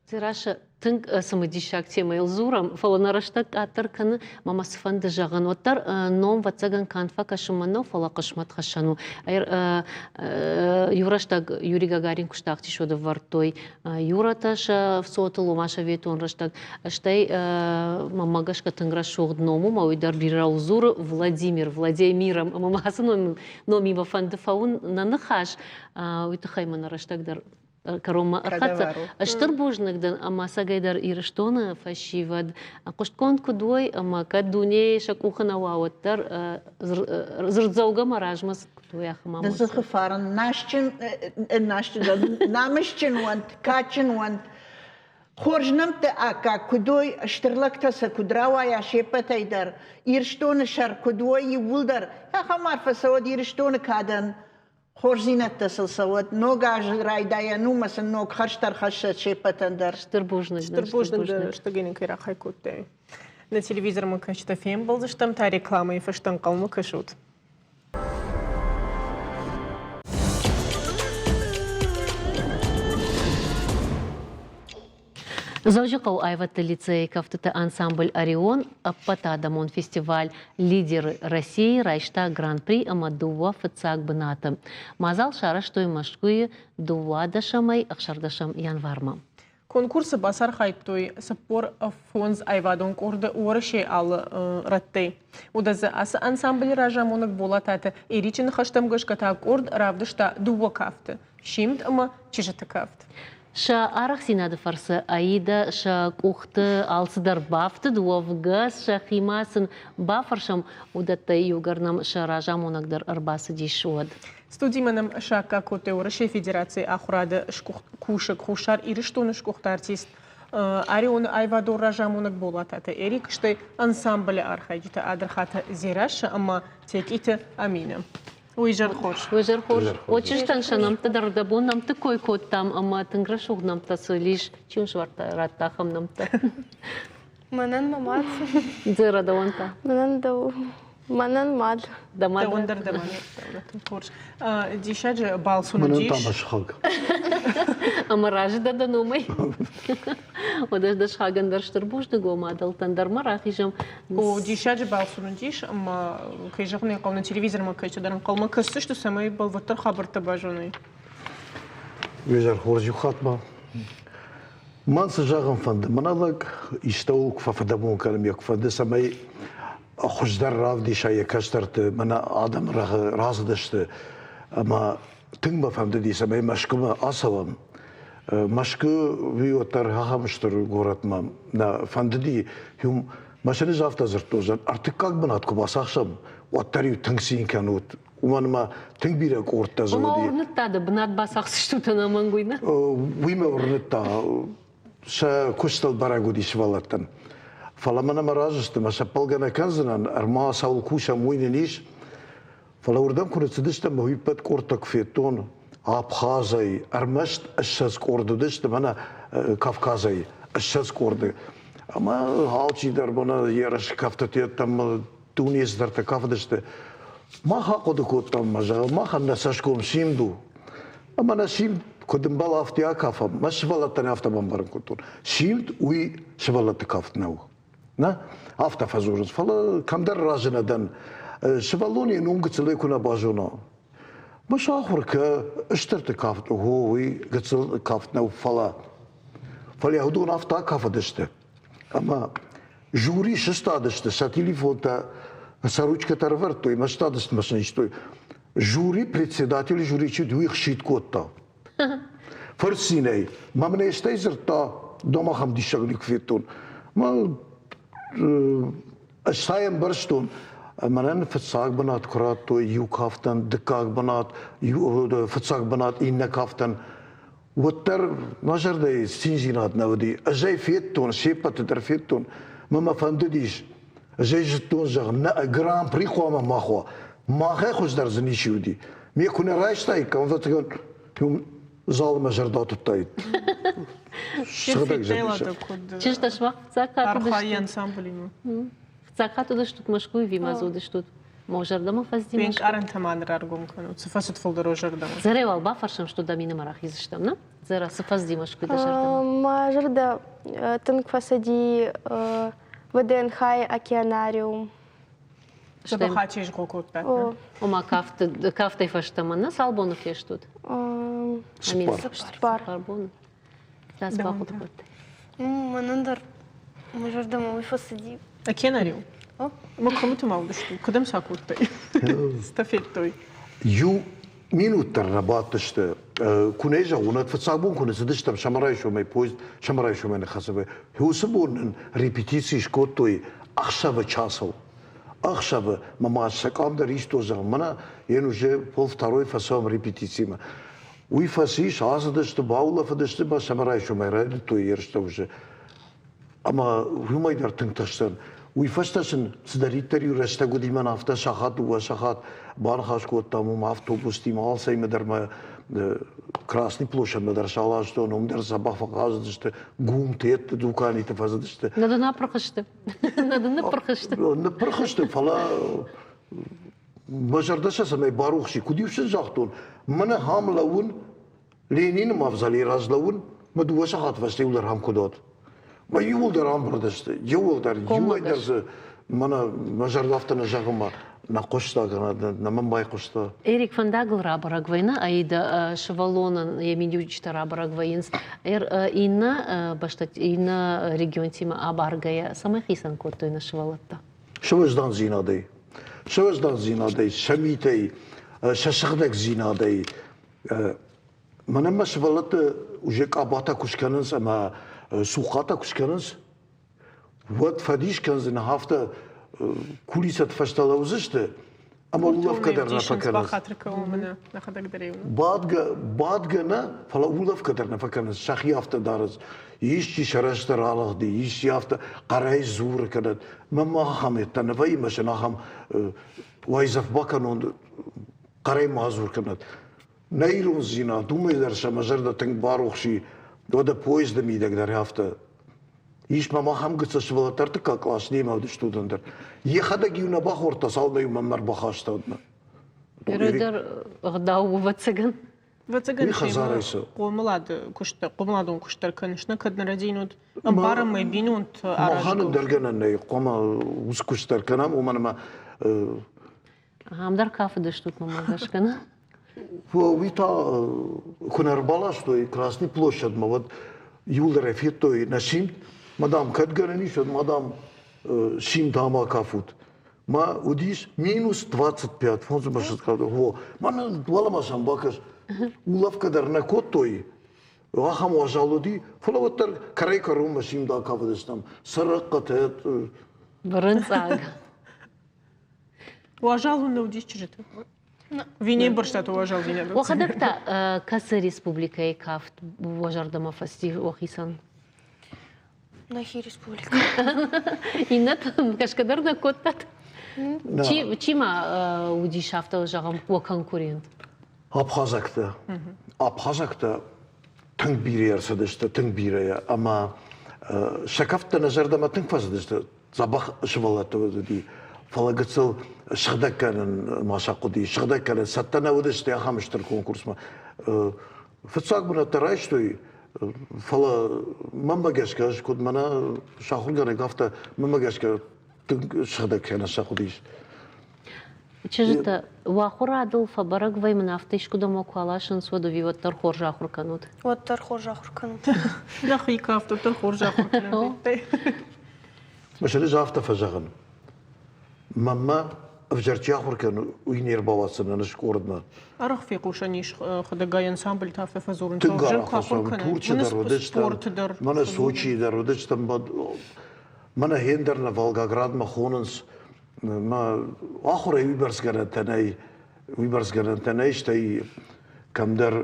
Дзерассӕ, тынг цымыдисаг темӕйыл дзурӕм, фӕлӕ нӕ рӕстӕг къаддӕр кӕны, ӕмӕ мӕ цыфӕнды зӕгъын, уӕддӕр ном, ӕвӕццӕгӕн, канд фӕкӕсынмӕ нӕу, фӕлӕ хъысмӕт хӕссӕн у. Иу рӕстӕг Юрий Гагарин куы стахтис, уӕд ӕвӕрдтой Юратӕ сӕ цотыл, ома советон рӕстӕг. Стӕй мӕнмӕ гӕсгӕ тынг рӕсугъд ном у, ӕмӕ уый дӕр бирӕ дзуры Владимир, Владимиром. Ӕмӕ мӕ ацы номимӕ фӕнды фӕуын нӕ ныхас, уый тыххӕй мӕ нӕ рӕстӕг дӕр кӕронмӕ ӕрхӕццӕ. Стыр бузныг дын ӕмӕ ӕцӕгӕйдӕр Ирыстоны фӕсивӕд хъуыстгонд куыд уой ӕмӕ кӕд дунейы сӕ къухы нӕ уа, уӕддӕр дзырддзӕугӕ мӕ размӕ куыд уой, ахӕм амонд. Дзыхы фарн насджын, намысджын уӕнт, кадджын уӕнт. Хорз нӕмтты аккаг куыд уой, стыр лӕгтӕ сӕ куыд рауайа се ппӕтӕй дӕр, Ирыстоны сӕр куыд уой иууылдӕр, ахӕм арфӕ цӕуӕд Ирыстоны кадӕн. Хорздзинӕдтӕ сыл цӕуӕд. Ног азы райдайӕн у мӕ сын ног хӕрзтӕ ӕрхӕссӕд се ппӕтӕн дӕр. Стыр бузныг. Стыр бузныг, стыр кӕй рахай кодтай. Нӕ телевизормӕ кӕсджытӕ фембӕлдзыстӕм та рекламӕйы фӕстӕ ӕнхъӕлмӕ кӕсут. Дзӕуджыхъӕуы аивӕдты лицейы кӕфтыты ансамбль «Орион» ӕппӕтадӕмон фестиваль «Лидеры России» райста гран-при ӕмӕ дыууӕ фыццаг бынаты. Мадзал сарӕзтой Мӕскуыйы дыууадӕсӕмӕй ӕхсӕрдӕсӕм январмӕ. Конкурсы бацархайдтой 45 аивадон къорды Уӕрӕсейы алы рӕттӕй. Уыдӕ дзы ацы ансамблы разамонӕг Болататы Эричы ныхӕстӕм гӕсгӕ та къорд равдыста дыууӕ кафты – симд ӕмӕ чызджыты кафт. Сӕ арӕхдзинады фӕрцы Аидӕ сӕ къухты алцыдӕр бафтыд, уӕвгӕ сӕхимӕ сын бафӕрсӕм, уыдӕттӕй иугӕр нӕм сӕ разамонӕг дӕр ӕрбацыдис, уӕд. Студимӕ нӕм саккаг кодтой Уӕрӕсейы Федерацийы ахуырады кусӕг Хуссар Ирыстоны сгуыхт артист Арионы аивадон разамонӕг Болататы Эрик, стӕй ансамблы архайджытӕ Адырхаты Дзерассӕ ӕмӕ Текъиты Аминӕ. Уый изӕр хорз. Уый изӕр хорз. О, чызджытӕн сӕ нӕмттӕ дӕр дӕ бон нӕмтты кой кодтам ӕмӕ тынг рӕсугъд нӕмттӕ цы ис. Чи уын сӕвӕрдта радта ахӕм нӕмттӕ? Мӕнӕн мӕ мад. Дзера, дӕуӕн та? Мӕнӕн дӕу. Мӕнӕн мад. Дӕ мад? Дӕуӕн дӕр дӕ мад. Хорз. Диссаджы балц уын Мӕнӕн та мӕ сыхаг. Ӕмӕ разы дӕ дӕ номӕй? Уӕдӕ дӕ сыхагӕн дӕр стыр бузныг о мадӕлтӕн дӕр ма рахизӕм. О, диссаджы балц уын уыдис, ӕмӕ кӕй зӕгъын ӕй хъӕуы, нӕ телевизормӕ кӕсджытӕ дӕр ӕнхъӕлмӕ кӕсдзысты, цӕмӕй бӕлвырддӕр хабӕрттӕ базоной. Уе зӕр хорз иу хатт ма. Мӕн цы зӕгъын фӕнды, мӕнӕ лӕг истӕуыл куы фӕфыдӕбон кӕнӕм, йӕ куы фӕнды, цӕмӕй хуыздӕр равдиса йӕ кӕстӕрты, мӕнӕ адӕм рацыдысты ӕмӕ тынг мӕ фӕндыди, цӕмӕй Мӕскуымӕ ацӕуӕм. Мӕскуы уый уӕддӕр ахӕм стыр горӕтмӕ нӕ фӕндыди. Машины афтӕ дзырдтой, ӕртыккаг бынат куы бацахсӕм, уӕддӕр-иу тынг цин кӕнут. Уымӕн ӕмӕ тынг бирӕ къордтӕ дзы уыди. уырныдта дӕ бынат бацахсдзыстут ӕнӕмӕнг уый нӕ? Уый мӕ уырныдта. Сӕ куыстыл бӕрӕг уыди сывӕллӕттӕн. Фӕлӕ мӕнӕ мӕ разы сты, мӕ сӕ ппӕлгӕ нӕ кӕндзынӕн, ӕрма цӕуыл кусӕм, уый нын ис. Фӕлӕ уырдӕм куы ныццыдыстӕм, уый ӕппӕт къордтӕ куы федтон, Абхазӕй ӕрмӕст 20 къорды уыдысты, мӕнӕ Кавказӕй 20 къорды. Ӕмӕ алчидӕр мӕнӕ ерыс кӕфтыты йеддӕмӕ дуне цыдӕртӕ кафыдысты. Мах ахъуыды кодтам, мӕ зӕгъы, махӕн нӕ цӕсгом симд у. Ӕмӕ нӕ симд куыд ӕмбӕлы, афтӕ акафӕм. Мӕ сывӕллӕттӕн афтӕ бамбарын кодтон. Симд уый сывӕллӕтты кафт нӕу. Нӕ? Афтӕ фӕдзурынц. Фӕлӕ кӕмдӕр разы нӕ дӕн. Сывӕллон йе ном гыццылӕй куы нӕ базона, мӕ сахуыр кӕ стырты кафт, ого, уый гыццыл кафт нӕу, фӕлӕ. Фӕлӕ уыдон афтӕ акафыдысты. Ӕмӕ жюри сыстадысты, сӕ телефонтӕ, сӕ ручкӕтӕ ӕрӕвӕрдтой, мӕ сыстадысты мӕ сын истой. Жюри, председатель жюри чи уый хсид кодта. Фырцинӕй. Мӕ мын стӕй дзырдта, дам ахӕм диссаг никуы федтон. Мӕ. Ӕз та ӕмбӕрстон, мӕнӕн фыццаг бынат куы радтой иу кафтӕн, дыккаг бынат, фыццаг бынат иннӕ кафтӕн, уӕддӕр мӕ зӕрдӕйы циндзинад нӕ уыди. Ӕз ӕй федтон, се ппӕты дӕр федтон, мӕ мӕ фӕндыдис. Ӕз ӕй зыдтон, зӕгъын, нӕ гран-при хъуамӕ мах уа. Махӕй хуыздӕр дзы ничи уыди. Ме куы нӕ райстаиккам, ӕвӕццӕгӕн, залы мӕ зӕрдӕ атыдтаид. Сыгъдӕг зӕрдӕ. Чызджытӕ сымах фыццаг хатт Архайы ансамблимӕ. Фыццаг хатт уыдыстут Мӕскуыйы ӕви ма дзы уыдыстут? Мӕ зӕрдӕмӕ фӕцыди Ме нкъарӕнтӕ ма ныр ӕргом кӕнут. Цы фӕцыд фылдӕр уӕ зӕрдӕмӕ? Зӕрӕ уал бафӕрсӕм, что Даминымӕ рахиздзыстӕм, нӕ? Зӕрӕ, цы фӕцыди Мӕскуыйы дӕ зӕрдӕмӕ? Мӕ зӕрдӕ тынг фӕцыди ВДНХ-йы океанариум. Дзӕбӕх атезгъо кодтат? Ома кафтӕй фӕстӕмӕ нӕ цал боны фестут? Цыппар. Цыппар боны. Дӕс бахъуыды кодтай? Мӕнӕн дӕр мӕ зӕрдӕмӕ уый фӕцыди. Океанариум? Мӕ куымыты ма уыдыстут? Куыдӕм сӕ кодтай? Цытӕ федтой? Иу минут дӕр нӕ бадтысты. Куы нӕ зӕгъон, уӕд фыццаг бон куы ныцыдыстӕм сӕмӕрайсомӕй поезд сӕмӕрайсомӕй ныххӕццӕ Уыцы бон нын репетици скодтой ӕхсӕвы часыл. Ӕхсӕвы мӕ ма сӕ къам дӕр исто зӕгъын, мӕнӕ йын уже пол второй фӕцӕуӕм репетицимӕ. Уый фӕцис, ацыдысты, баулӕфыдысты мӕ сӕмӕрайсомӕй райдыдтой ерыстӕ уже. Ӕмӕ уымӕй дӕр тынг тыхстӕн. Уый фӕстӕ сын цыдӕриддӕр-иу рӕстӕг уыди мӕн афтӕ сахат, дыууӕ сахат баныхас кодтам уым автобустимӕ, алцӕимӕ дӕр мӕ Красный площадмӕ дӕр саластон, уым дӕр дзӕбӕх фӕхъазыдысты, гумтетты дуканиты фӕзыдысты. Нӕ дын апырх сты? Нӕ дын ныппырх сты? Ныппырх сты, фӕлӕ мӕ зӕрдӕ сӕ цӕмӕй барухси. Куыд-иу сын загътон, мӕнӕ ам лӕууын, Ленины мавзолейы раз лӕууын, мӕ дыууӕ сахат фӕстӕ иуылдӕр ам куыд уат. Мӕ иууылдӕр амбырд сты, иууылдӕр, иуӕй дӕр дзы мӕнӕ мӕ зӕрдӕ афтӕ нӕ зӕгъы мӕ нӕ хъуыста, нӕ мӕм байхъуыста. Эрик фӕндагыл рабӕрӕг вӕйны, Аида сывӕллонӕн йӕ миниуджытӕ рабӕрӕг вӕййынц. Иннӕ бӕстӕ, иннӕ регионтимӕ абаргӕйӕ, цӕмӕй хицӕн кодтой нӕ сывӕллӕттӕ? Сӕ Сӕ уӕздандзинадӕй, сӕ митӕй, сӕ сыгъдӕгдзинадӕй, Мӕнӕн мӕ сывӕллӕтты уже къабатӕ куы скӕнынц ӕмӕ цухъхъатӕ куы скӕнынц, уӕд фӕдис кӕндзынӕ, афтӕ кулисӕты фӕстӕ лӕудзысты ӕмӕ улӕфгӕ дӕр нӕ фӕкӕнынц. Бадгӕ, бадгӕ нӕ, фӕлӕ улӕфгӕ дӕр нӕ фӕкӕнынц, сӕхи афтӕ дарынц. Исчи сӕ рӕзты ралыгъди, исчи афтӕ хъӕрӕй дзуры кӕнӕд. Мӕнмӕ ахӕм йедтӕ нӕ вӕййы, мӕ сын ахӕм уайдзӕф бакӕнон, хъӕрӕй ма дзур кӕнӕд. Нӕ ирондзинад, уымӕй дӕр сӕ мӕ зӕрдӕ тынг барухс и, уӕдӕ поезды мидӕг дӕр афтӕ. Ис мӕм ахӕм гыццыл сывӕллӕттӕ ӕртыккаг кълас немӕ уыдысты уыдон дӕр. Йӕхӕдӕг-иу нӕ бахордта, цалынмӕ-иу мӕм ӕрбахаста уӕдмӕ. Герой дӕр ӕгъдау у, ӕвӕццӕгӕн. Ӕвӕццӕгӕн семӕ хъомылады куыст, хъомыладон куыст дӕр кӕныс, нӕ кӕд нӕ рӕдийын уыд? Ӕмбарӕм ӕй бинонты аразгӕ. Махӕн ӕндӕр гӕнӕн нӕй, хъуамӕ уыцы куыст дӕр кӕнӕм, уымӕн ӕмӕ Ам дӕр кафыдыстут, мӕнмӕ гӕсгӕ, нӕ? Уый та куы нӕ ӕрбаластой Красный площадьмӕ, уӕд иуылдӕр ӕй федтой нӕ симд. Мадам, кӕд гӕнӕн ис, уӕд мадам симд ама кафут. Ма уыдис минус 25, фондз Во, мӕнӕ уӕлӕмӕ сӕм бакӕс. Улӕфгӕ дӕр нӕ кодтой, ахӕм уазал уыди, фӕлӕ уӕддӕр кӕрӕй-кӕронмӕ симд акафыдыстӕм. Цырыхъхъытӕ. Бырынцъаг. Уазал уын нӕ уыдис чызджыты? Ви не мбӕрстат уазалдзинад? Уӕхӕдӕг та кӕцы республикӕйы кафт уӕ зӕрдӕмӕ фӕци уӕхицӕн? Нӕхи республикӕ. Иннӕтӕм гӕсгӕ дӕр нӕ кодтат? Чи, чи ма уыдис афтӕ зӕгъӕм уӕ конкурент? Абхазӕгтӕ. Абхазӕгтӕ тынг бирӕ ӕрцыдысты, тынг бирӕ. Ӕмӕ сӕ кӕфттӕ нӕ зӕрдӕмӕ тынг фӕцыдысты. Дзӕбӕх сывӕллӕттӕ уыди, фӕлӕ гыццыл сыгъдӕг кӕнын ма сӕ хъуыди. Сыгъдӕг кӕнын цӕттӕ нӕ уыдысты ахӕм стыр конкурсмӕ. Фыццаг бынӕттӕ райстой, фӕлӕ мӕнмӕ гӕсгӕ, ӕз куыд мӕнӕ сахуыргӕнӕг, афтӕ мӕнмӕ гӕсгӕ тынг сыгъдӕг кӕнын сӕ хъуыдис. Чызджытӕ, уӕ ахуырадыл фӕбӕрӕг вӕййы мын афтӕ искуыдӕм уӕ куы аласынц, уӕд ӕви уӕддӕр хорз ахуыр кӕнут? Уӕддӕр хорз ахуыр кӕнут. Нӕхи кафт уӕддӕр хорз ахуыр кӕнут. Мӕ ӕз афтӕ фӕзӕгъын, мӕнмӕ ӕвзӕр чи ахуыр кӕны, уый не рбауадздзӕн ӕз къордмӕ. Арӕх фехъусӕн ис худӕгӕй ансамбльтӕ афтӕ фӕдзурынц. Тынг арӕх фӕдзурынц. Турчы дӕр уыдыстӕм, мӕнӕ Сочийы дӕр уыдыстӕм. Мӕнӕ хендӕр нӕ Волгоградмӕ хонынц, мӕ ахуырӕй уыйбӕрц гӕнӕнтӕ нӕй, уыйбӕрц гӕнӕнтӕ нӕй, стӕй кӕмдӕр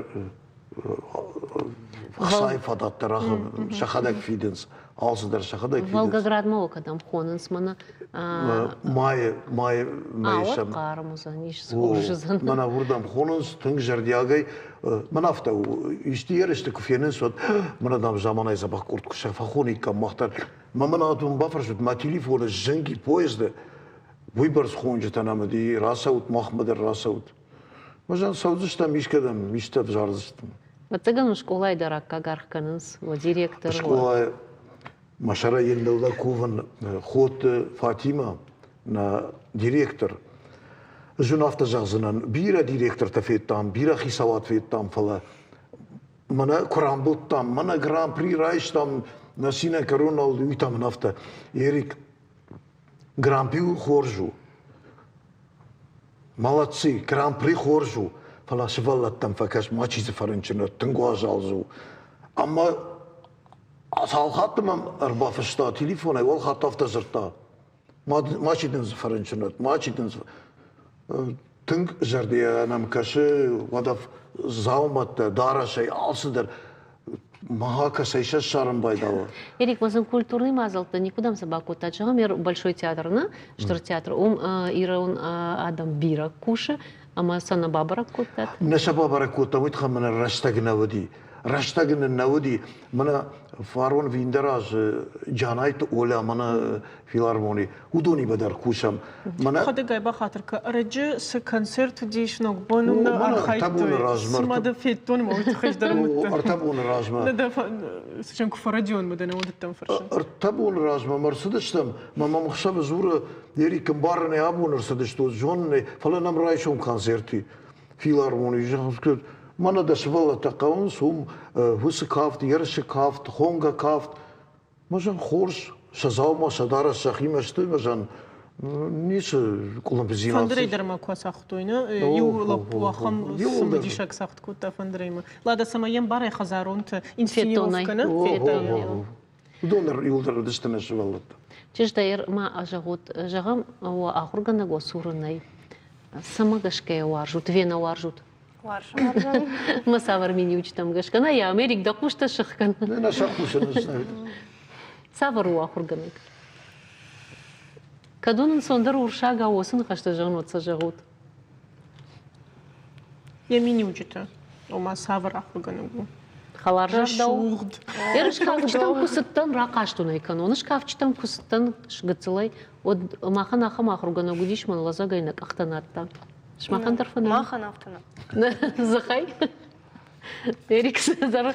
хцайы фадат дӕр ахӕм сӕхӕдӕг фидынц, алцыдӕр сӕхӕдӕг фидынц. Волгоградмӕ уӕ кӕдӕм хонынц мӕнӕ? Майы, майы мӕйы сӕм. Хъарм уыдзӕн, ис хорз уыдзӕн. Мӕнӕ уырдӕм хонынц тынг зӕрдиагӕй. Мӕн афтӕ у, исты ерысты куы фенынц, уӕд мӕнӕ дам заманайы дзӕбӕх къорд куы сӕ фӕхониккам мах дӕр. Мӕ мӕн адон бафӕрсут, мӕ телефоны зынги поезды уыйбӕрц хонджытӕ нӕм уыди, рацӕут, махмӕ дӕр рацӕут. Мӕ цӕудзыстӕм искӕдӕм, исты ӕвзардзыстӕм. Ӕвӕццӕгӕн скъолайы дӕр аккаг аргъ кӕнынц уӕ директор. Скъолайы мӕ сӕрӕй йын ныллӕг кувын Ходты Фатимӕ, нӕ директор. Ӕз уын афтӕ зӕгъдзынӕн, бирӕ директортӕ федтам, бирӕ хицауад федтам, фӕлӕ мӕнӕ куы рамбылдтам, мӕнӕ гран-при райстам, нӕ цинӕн кӕрон нал уый та мын афтӕ, Эрик, гран-при хорз у, Молодцы, гран-при хорз у, фӕлӕ сывӕллӕттӕм фӕкӕс, мачи дзы фӕрынчын уӕд, тынг уазал дзы у. Ӕмӕ цал хатты мӕм ӕрбафыста телефонӕй, уал хатт афтӕ дзырдта. Мачи дын дзы фӕрынчын уӕд, мачи дын дзы. Тынг зӕрдийӕ нӕм кӕсы, уӕдӕ дзаумӕттӕ, дарӕсӕй, алцыдӕр. Ма кӕцӕй сӕ ссарын байдауа. Эрик, ма сын культурный мадзӕлттӕ никуыдӕм цы бакодтат? Зӕгъӕм, Большой театр, нӕ, Стыр театр, уым ирон адӕм бирӕ кусы, ӕмӕ сӕ нӕ бабӕрӕг кодтат? Нӕ сӕ бабӕрӕг кодтам, уый тыххӕй мӕнӕ рӕстӕг нӕ уыди. Рӕстӕг нын нӕ уыди. Мӕнӕ фарон виндӕр аз Джанайты Оля мӕнӕ филармони, уыдонимӕ дӕр кусӕм. Мӕнӕ Хӕдӕгай бахатыр кӕ, ӕрӕджы цы концерт уыдис Ногбоны нӕ архайдтой, цыма дӕ федтон ӕмӕ уый тыххӕй дӕр уыдтӕн. Ӕртӕ боны размӕ. Нӕ дӕ цычен куы фӕрӕдион мӕ дӕ нӕ уыдтӕн фӕрсын. Ӕртӕ боны размӕ ма ӕрцыдыстӕм, мӕ мӕм ӕхсӕвы дзуры, Эрик, ӕмбарын абон ӕрцыдыстут, зонын ӕй, фӕлӕ нӕм райсом концерт и. Филармонийы зӕгъынц, мӕнӕ дӕ сывӕллӕттӕ хъӕуынц, уым уыцы кафт, ерысы кафт, хонгӕ кафт. Мӕзӕн хорз, сӕ дзаума, сӕ дарӕс сӕхимӕ сты, мӕзӕн ницы къуылымпыдзинад. Фӕндырӕй дӕр ма куы ацагътой, нӕ? Иу лӕппу ахӕм цымыдисаг цагъд кодта фӕндырӕй. Лада, цӕмӕй йӕм барӕй хӕдзаронты инсценировкӕ, нӕ? Уыдон дӕр иуылдӕр уыдысты нӕ сывӕллӕттӕ. Чызгдӕр ма зӕгъут, зӕгъӕм, уӕ ахуыргӕнӕг уӕ цуры нӕй. Цӕмӕ гӕсгӕ йӕ уарзут, Вена уарзут? Уарзын. Мӕ цавӕр миниуджытӕм гӕсгӕ? Нӕ, йӕ Америк дӕ хъустӕ сыхгӕн. Нӕ сӕ хъусын Цавӕр у ахуыргӕнӕг? Кӕд уын ӕнцондӕр урсагау уыцы ныхӕстӕ зӕгъын, уӕд сӕ зӕгъут. Йӕ миниуджытӕ, ома цавӕр ахуыргӕнӕг у? Хӕларзӕрдӕ у. Скафджытӕм куы цыдтӕн, рахъастон ӕй кӕнон. Скафджытӕм куы цыдтӕн гыццылӕй, уӕд махӕн ахӕм ахуыргӕнӕг уыдис, мӕн лӕдзӕгӕй нӕ къӕхтӕ надта. Сымахӕн дӕр фӕнды? Махӕн афтӕ нӕ. Дзыхӕй? Эрик дӕр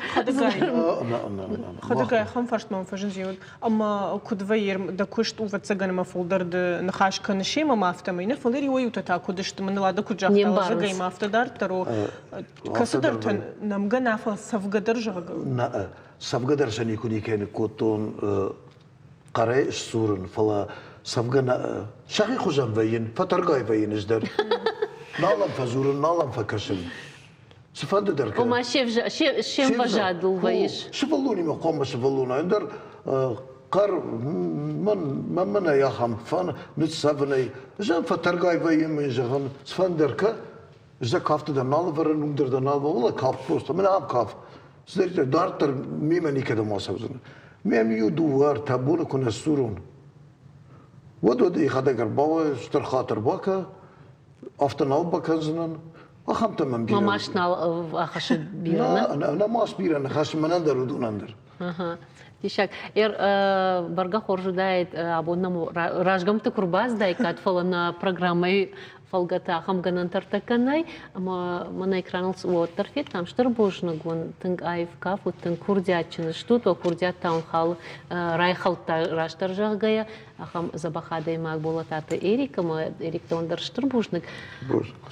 Хӕдӕгай ахӕм фарст мӕм фӕзынди, ӕмӕ куыд вӕййы дӕ куыст у, ӕвӕццӕгӕн, ӕмӕ фылдӕр ды ныхас кӕныс семӕ ӕмӕ афтӕмӕй нӕ, фӕлӕ иуӕй-иутӕ та куыд сты, мӕныл ады куыд загъта, лӕдзӕгӕй ма афтӕ дарддӕр у. Кӕцыдӕртӕн нӕмгӕ нӕ, фӕлӕ цӕвгӕ дӕр зӕгъгӕ. Нӕ, цӕвгӕ дӕр сӕ никуы никӕй ныккодтон хъӕрӕй сдзурын, фӕлӕ цӕвгӕ нӕ сӕхи хуызӕн вӕййын, фӕтӕргай вӕййын ӕз дӕр. Нал ӕм фӕдзурын, нал ӕм фӕкӕсын. Цыфӕнды дӕр кӕн. Ома се мвӕзадыл вӕййыс. Сывӕллонимӕ хъуамӕ сывӕллон ӕндӕр хъӕр мӕн мӕнӕй ахӕм фӕн ныццӕвынӕй зӕн фӕтӕргай вӕййын мын зӕгъын цыфӕнды дӕр кӕ ӕз дӕ кафты дӕр нал ӕвӕрын уым дӕр дӕ нал ӕвӕрын кафт просто мӕнӕ ам каф цыдӕриддӕр дарддӕр мемӕ никӕдӕм ацӕудзынӕ мӕм иу дыууӕ ӕртӕ боны куы нӕ сдзурон уӕд уӕд йӕхӕдӕг ӕрбауайы стыр хатыр бакӕ афтӕ нал бакӕндзынӕн ахӕмтӕ мӕм бирӕ маст нал ахӕссы бирӕ нӕ нӕ маст бирӕ нӕ хӕссы мӕнӕн дӕр уыдонӕн дӕр Диссаг. Эр бӕргӕ хорз уыдаид абон нӕм разгӕмтты куы рбацыдаиккат, фӕлӕ нӕ программӕйы фӕлгӕты ахӕм гӕнӕнтӕ ӕртӕккӕ нӕй. Ӕмӕ мӕнӕ экраныл уӕддӕр федтам. Стыр бузныг уын, тынг аив кафут, тынг курдиатджын стут. Уӕ курдиат та уын халы райхӕлдта, растдӕр зӕгъгӕйӕ. Ахӕм дзӕбӕх адӕймаг Болататы Эрик ӕмӕ Эрик дӕуӕн дӕр стыр бузныг.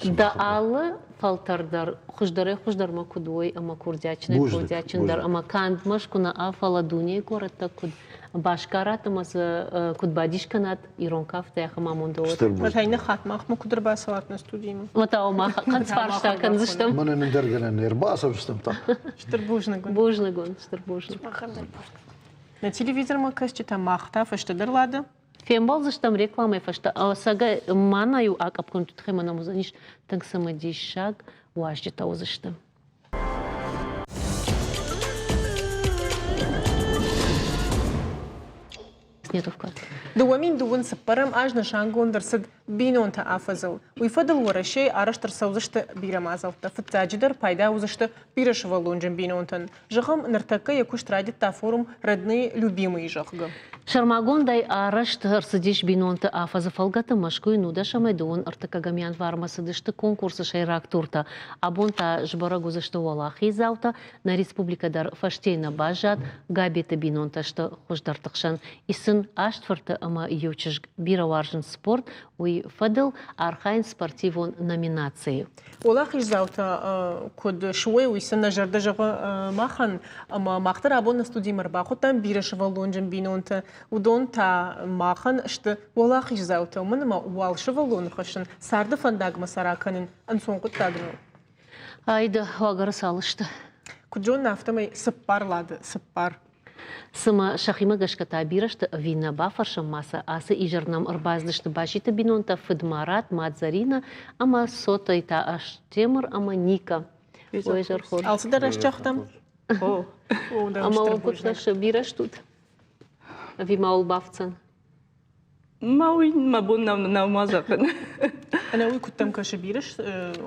Дӕ алы фӕлтӕр дӕр хуыздӕрӕй-хуыздӕрмӕ куыд уой ӕмӕ курдиатджынӕй-курдиатджындӕр ӕмӕ канд Мӕскуы нӕ, фӕлӕ дунейы горӕттӕ куыд басгарат ӕмӕ дзы куыд бадис кӕнат ирон кафтӕй ахӕм амонд уӕд. Мӕ иннӕ хатт махмӕ куыд ӕрбацӕуат нӕ студимӕ? Мӕ та мах хъӕцфарста кӕндзыстӕм. Мӕнӕн ӕндӕр гӕнӕн ӕрбацӕудзыстӕм та. Стыр бузныг. Бузныг уын, стыр бузныг. Махӕн дӕр бузныг. Нӕ телевизормӕ кӕсджытӕ мах та фӕстӕдӕр лады. Фембӕлдзыстӕм рекламӕйы фӕстӕ. Ӕцӕгӕй мӕнӕ-иу акъӕппгонд тыххӕй мӕнӕм уыдзӕнис тынг цымыдисаг уазджытӕ уыдзысты. 2024 аз нысангонд ӕрцыд бинонты афӕдзыл. Уый фӕдыл Уӕрӕсейы арӕзт ӕрцӕудзысты бирӕ мадзӕлттӕ. Фыццаджыдӕр пайда уыдзысты бирӕсывӕллонджын бинонтӕн. Зӕгъӕм, ныртӕккӕ йӕ куыст райдыдта форум «Родные любимые», зӕгъгӕ. Сӕрмагондӕй арӕзт ӕрцыдис бинонты афӕдзы фӕлгӕты Мӕскуыйы нудӕсӕмӕй дыууын ӕртыккӕгӕм январмӕ цыдысты конкурсы сӕйраг туртӕ. Абон та сбӕрӕг уыдзысты уӕлахиздзаутӕ. Нӕ республикӕ дӕр фӕстейы нӕ баззад. Габеты бинонтӕ сты хуыздӕрты хсӕн. Ис сын аст фырты ӕмӕ иу чызг. Бирӕ уарзынц спорт, уый фӕдыл архайынц спортивон номинацийы. Уӕлахиздзаутӕ куыд суой, уый сын нӕ зӕрдӕ зӕгъы махӕн. Ӕмӕ мах дӕр абон нӕ студимӕ ӕрбахуыдтам бирӕсывӕллонджын бинонты. Уыдон та махӕн сты уӕлахиздзаутӕ, уымӕн ӕмӕ уал сывӕллоны хӕссын царды фӕндагмӕ сӕ ракӕнын ӕнцон хъуыддаг нӕу. Айды уагӕры цал сты? Куыд зонын, афтӕмӕй цыппар лады, цыппар. Цымӕ сӕхимӕ гӕсгӕ та бирӕ сты ӕви нӕ? Бафӕрсӕм ма сӕ, ацы изӕр нӕм ӕрбацыдысты Баситы бинонтӕ, фыд Марат, мад Зӕринӕ ӕмӕ цотӕй та Астемыр ӕмӕ Ника. Ой, изӕр хорз. Алцыдӕр раст загътам? Ӕмӕ уӕ куыд кӕсы, бирӕ стут? Ӕви ма уыл бафтдзӕн? Ма уый мӕ бон нӕу ма зӕгъын. Ӕнӕ уый куыдтӕм кӕсы бирӕ,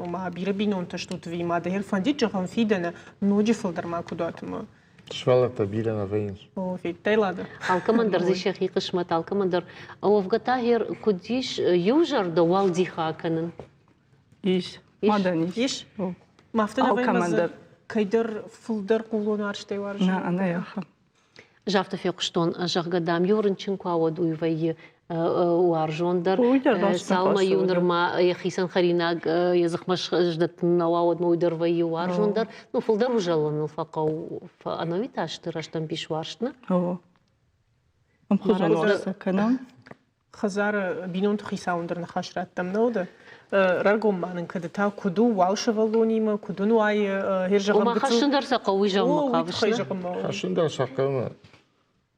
ома бирӕ бинонтӕ стут ӕви ма дӕ фӕндид зӕгъӕм фидӕны ноджы фылдӕр ма куыд уат ӕмӕ Сывӕллӕттӕ бирӕ нӕ вӕййынц. О, федтай, Лада? Алкӕмӕн дӕр дзы сӕхи хъысмӕт, алкӕмӕн дӕр. Уӕвгӕ та гъер куыд ис иу зӕрдӕ уӕлдихы акӕнын? Ис. Мадӕн ис. Ис? Ма афтӕ нӕ вӕййы дӕр. Кӕйдӕр фылдӕр хъулон уарзтӕй уарзы? Нӕ, ӕнӕ ахӕм. Ӕз афтӕ фехъуыстон, зӕгъгӕ, дам, иу рынчын куы ауад, уый вӕййы уарзондӕр. Цалынмӕ-иу нырма йӕхицӕн хӕринаг йӕ дзыхмӕ сдӕттын нӕ уа, уӕдмӕ уый дӕр вӕййы уарзондӕр. Ну, фылдӕр узӕлыныл фӕхъӕуы, ӕнӕуи та сты рӕстӕмбис уарзт, нӕ? Ӕмхуызон уарзт кӕнӕм. Хӕдзары бинонты хицауӕн дӕр ныхас раттӕм, нӕ уыд? Раргом ма нын кӕд та куыд у уал сывӕллонимӕ, куыд уын уайы, зӕгъӕм, Ома хӕссын дӕр сӕ хъӕуы, зӕгъынмӕ хъавыс, Хӕссын дӕр сӕ хъӕуы,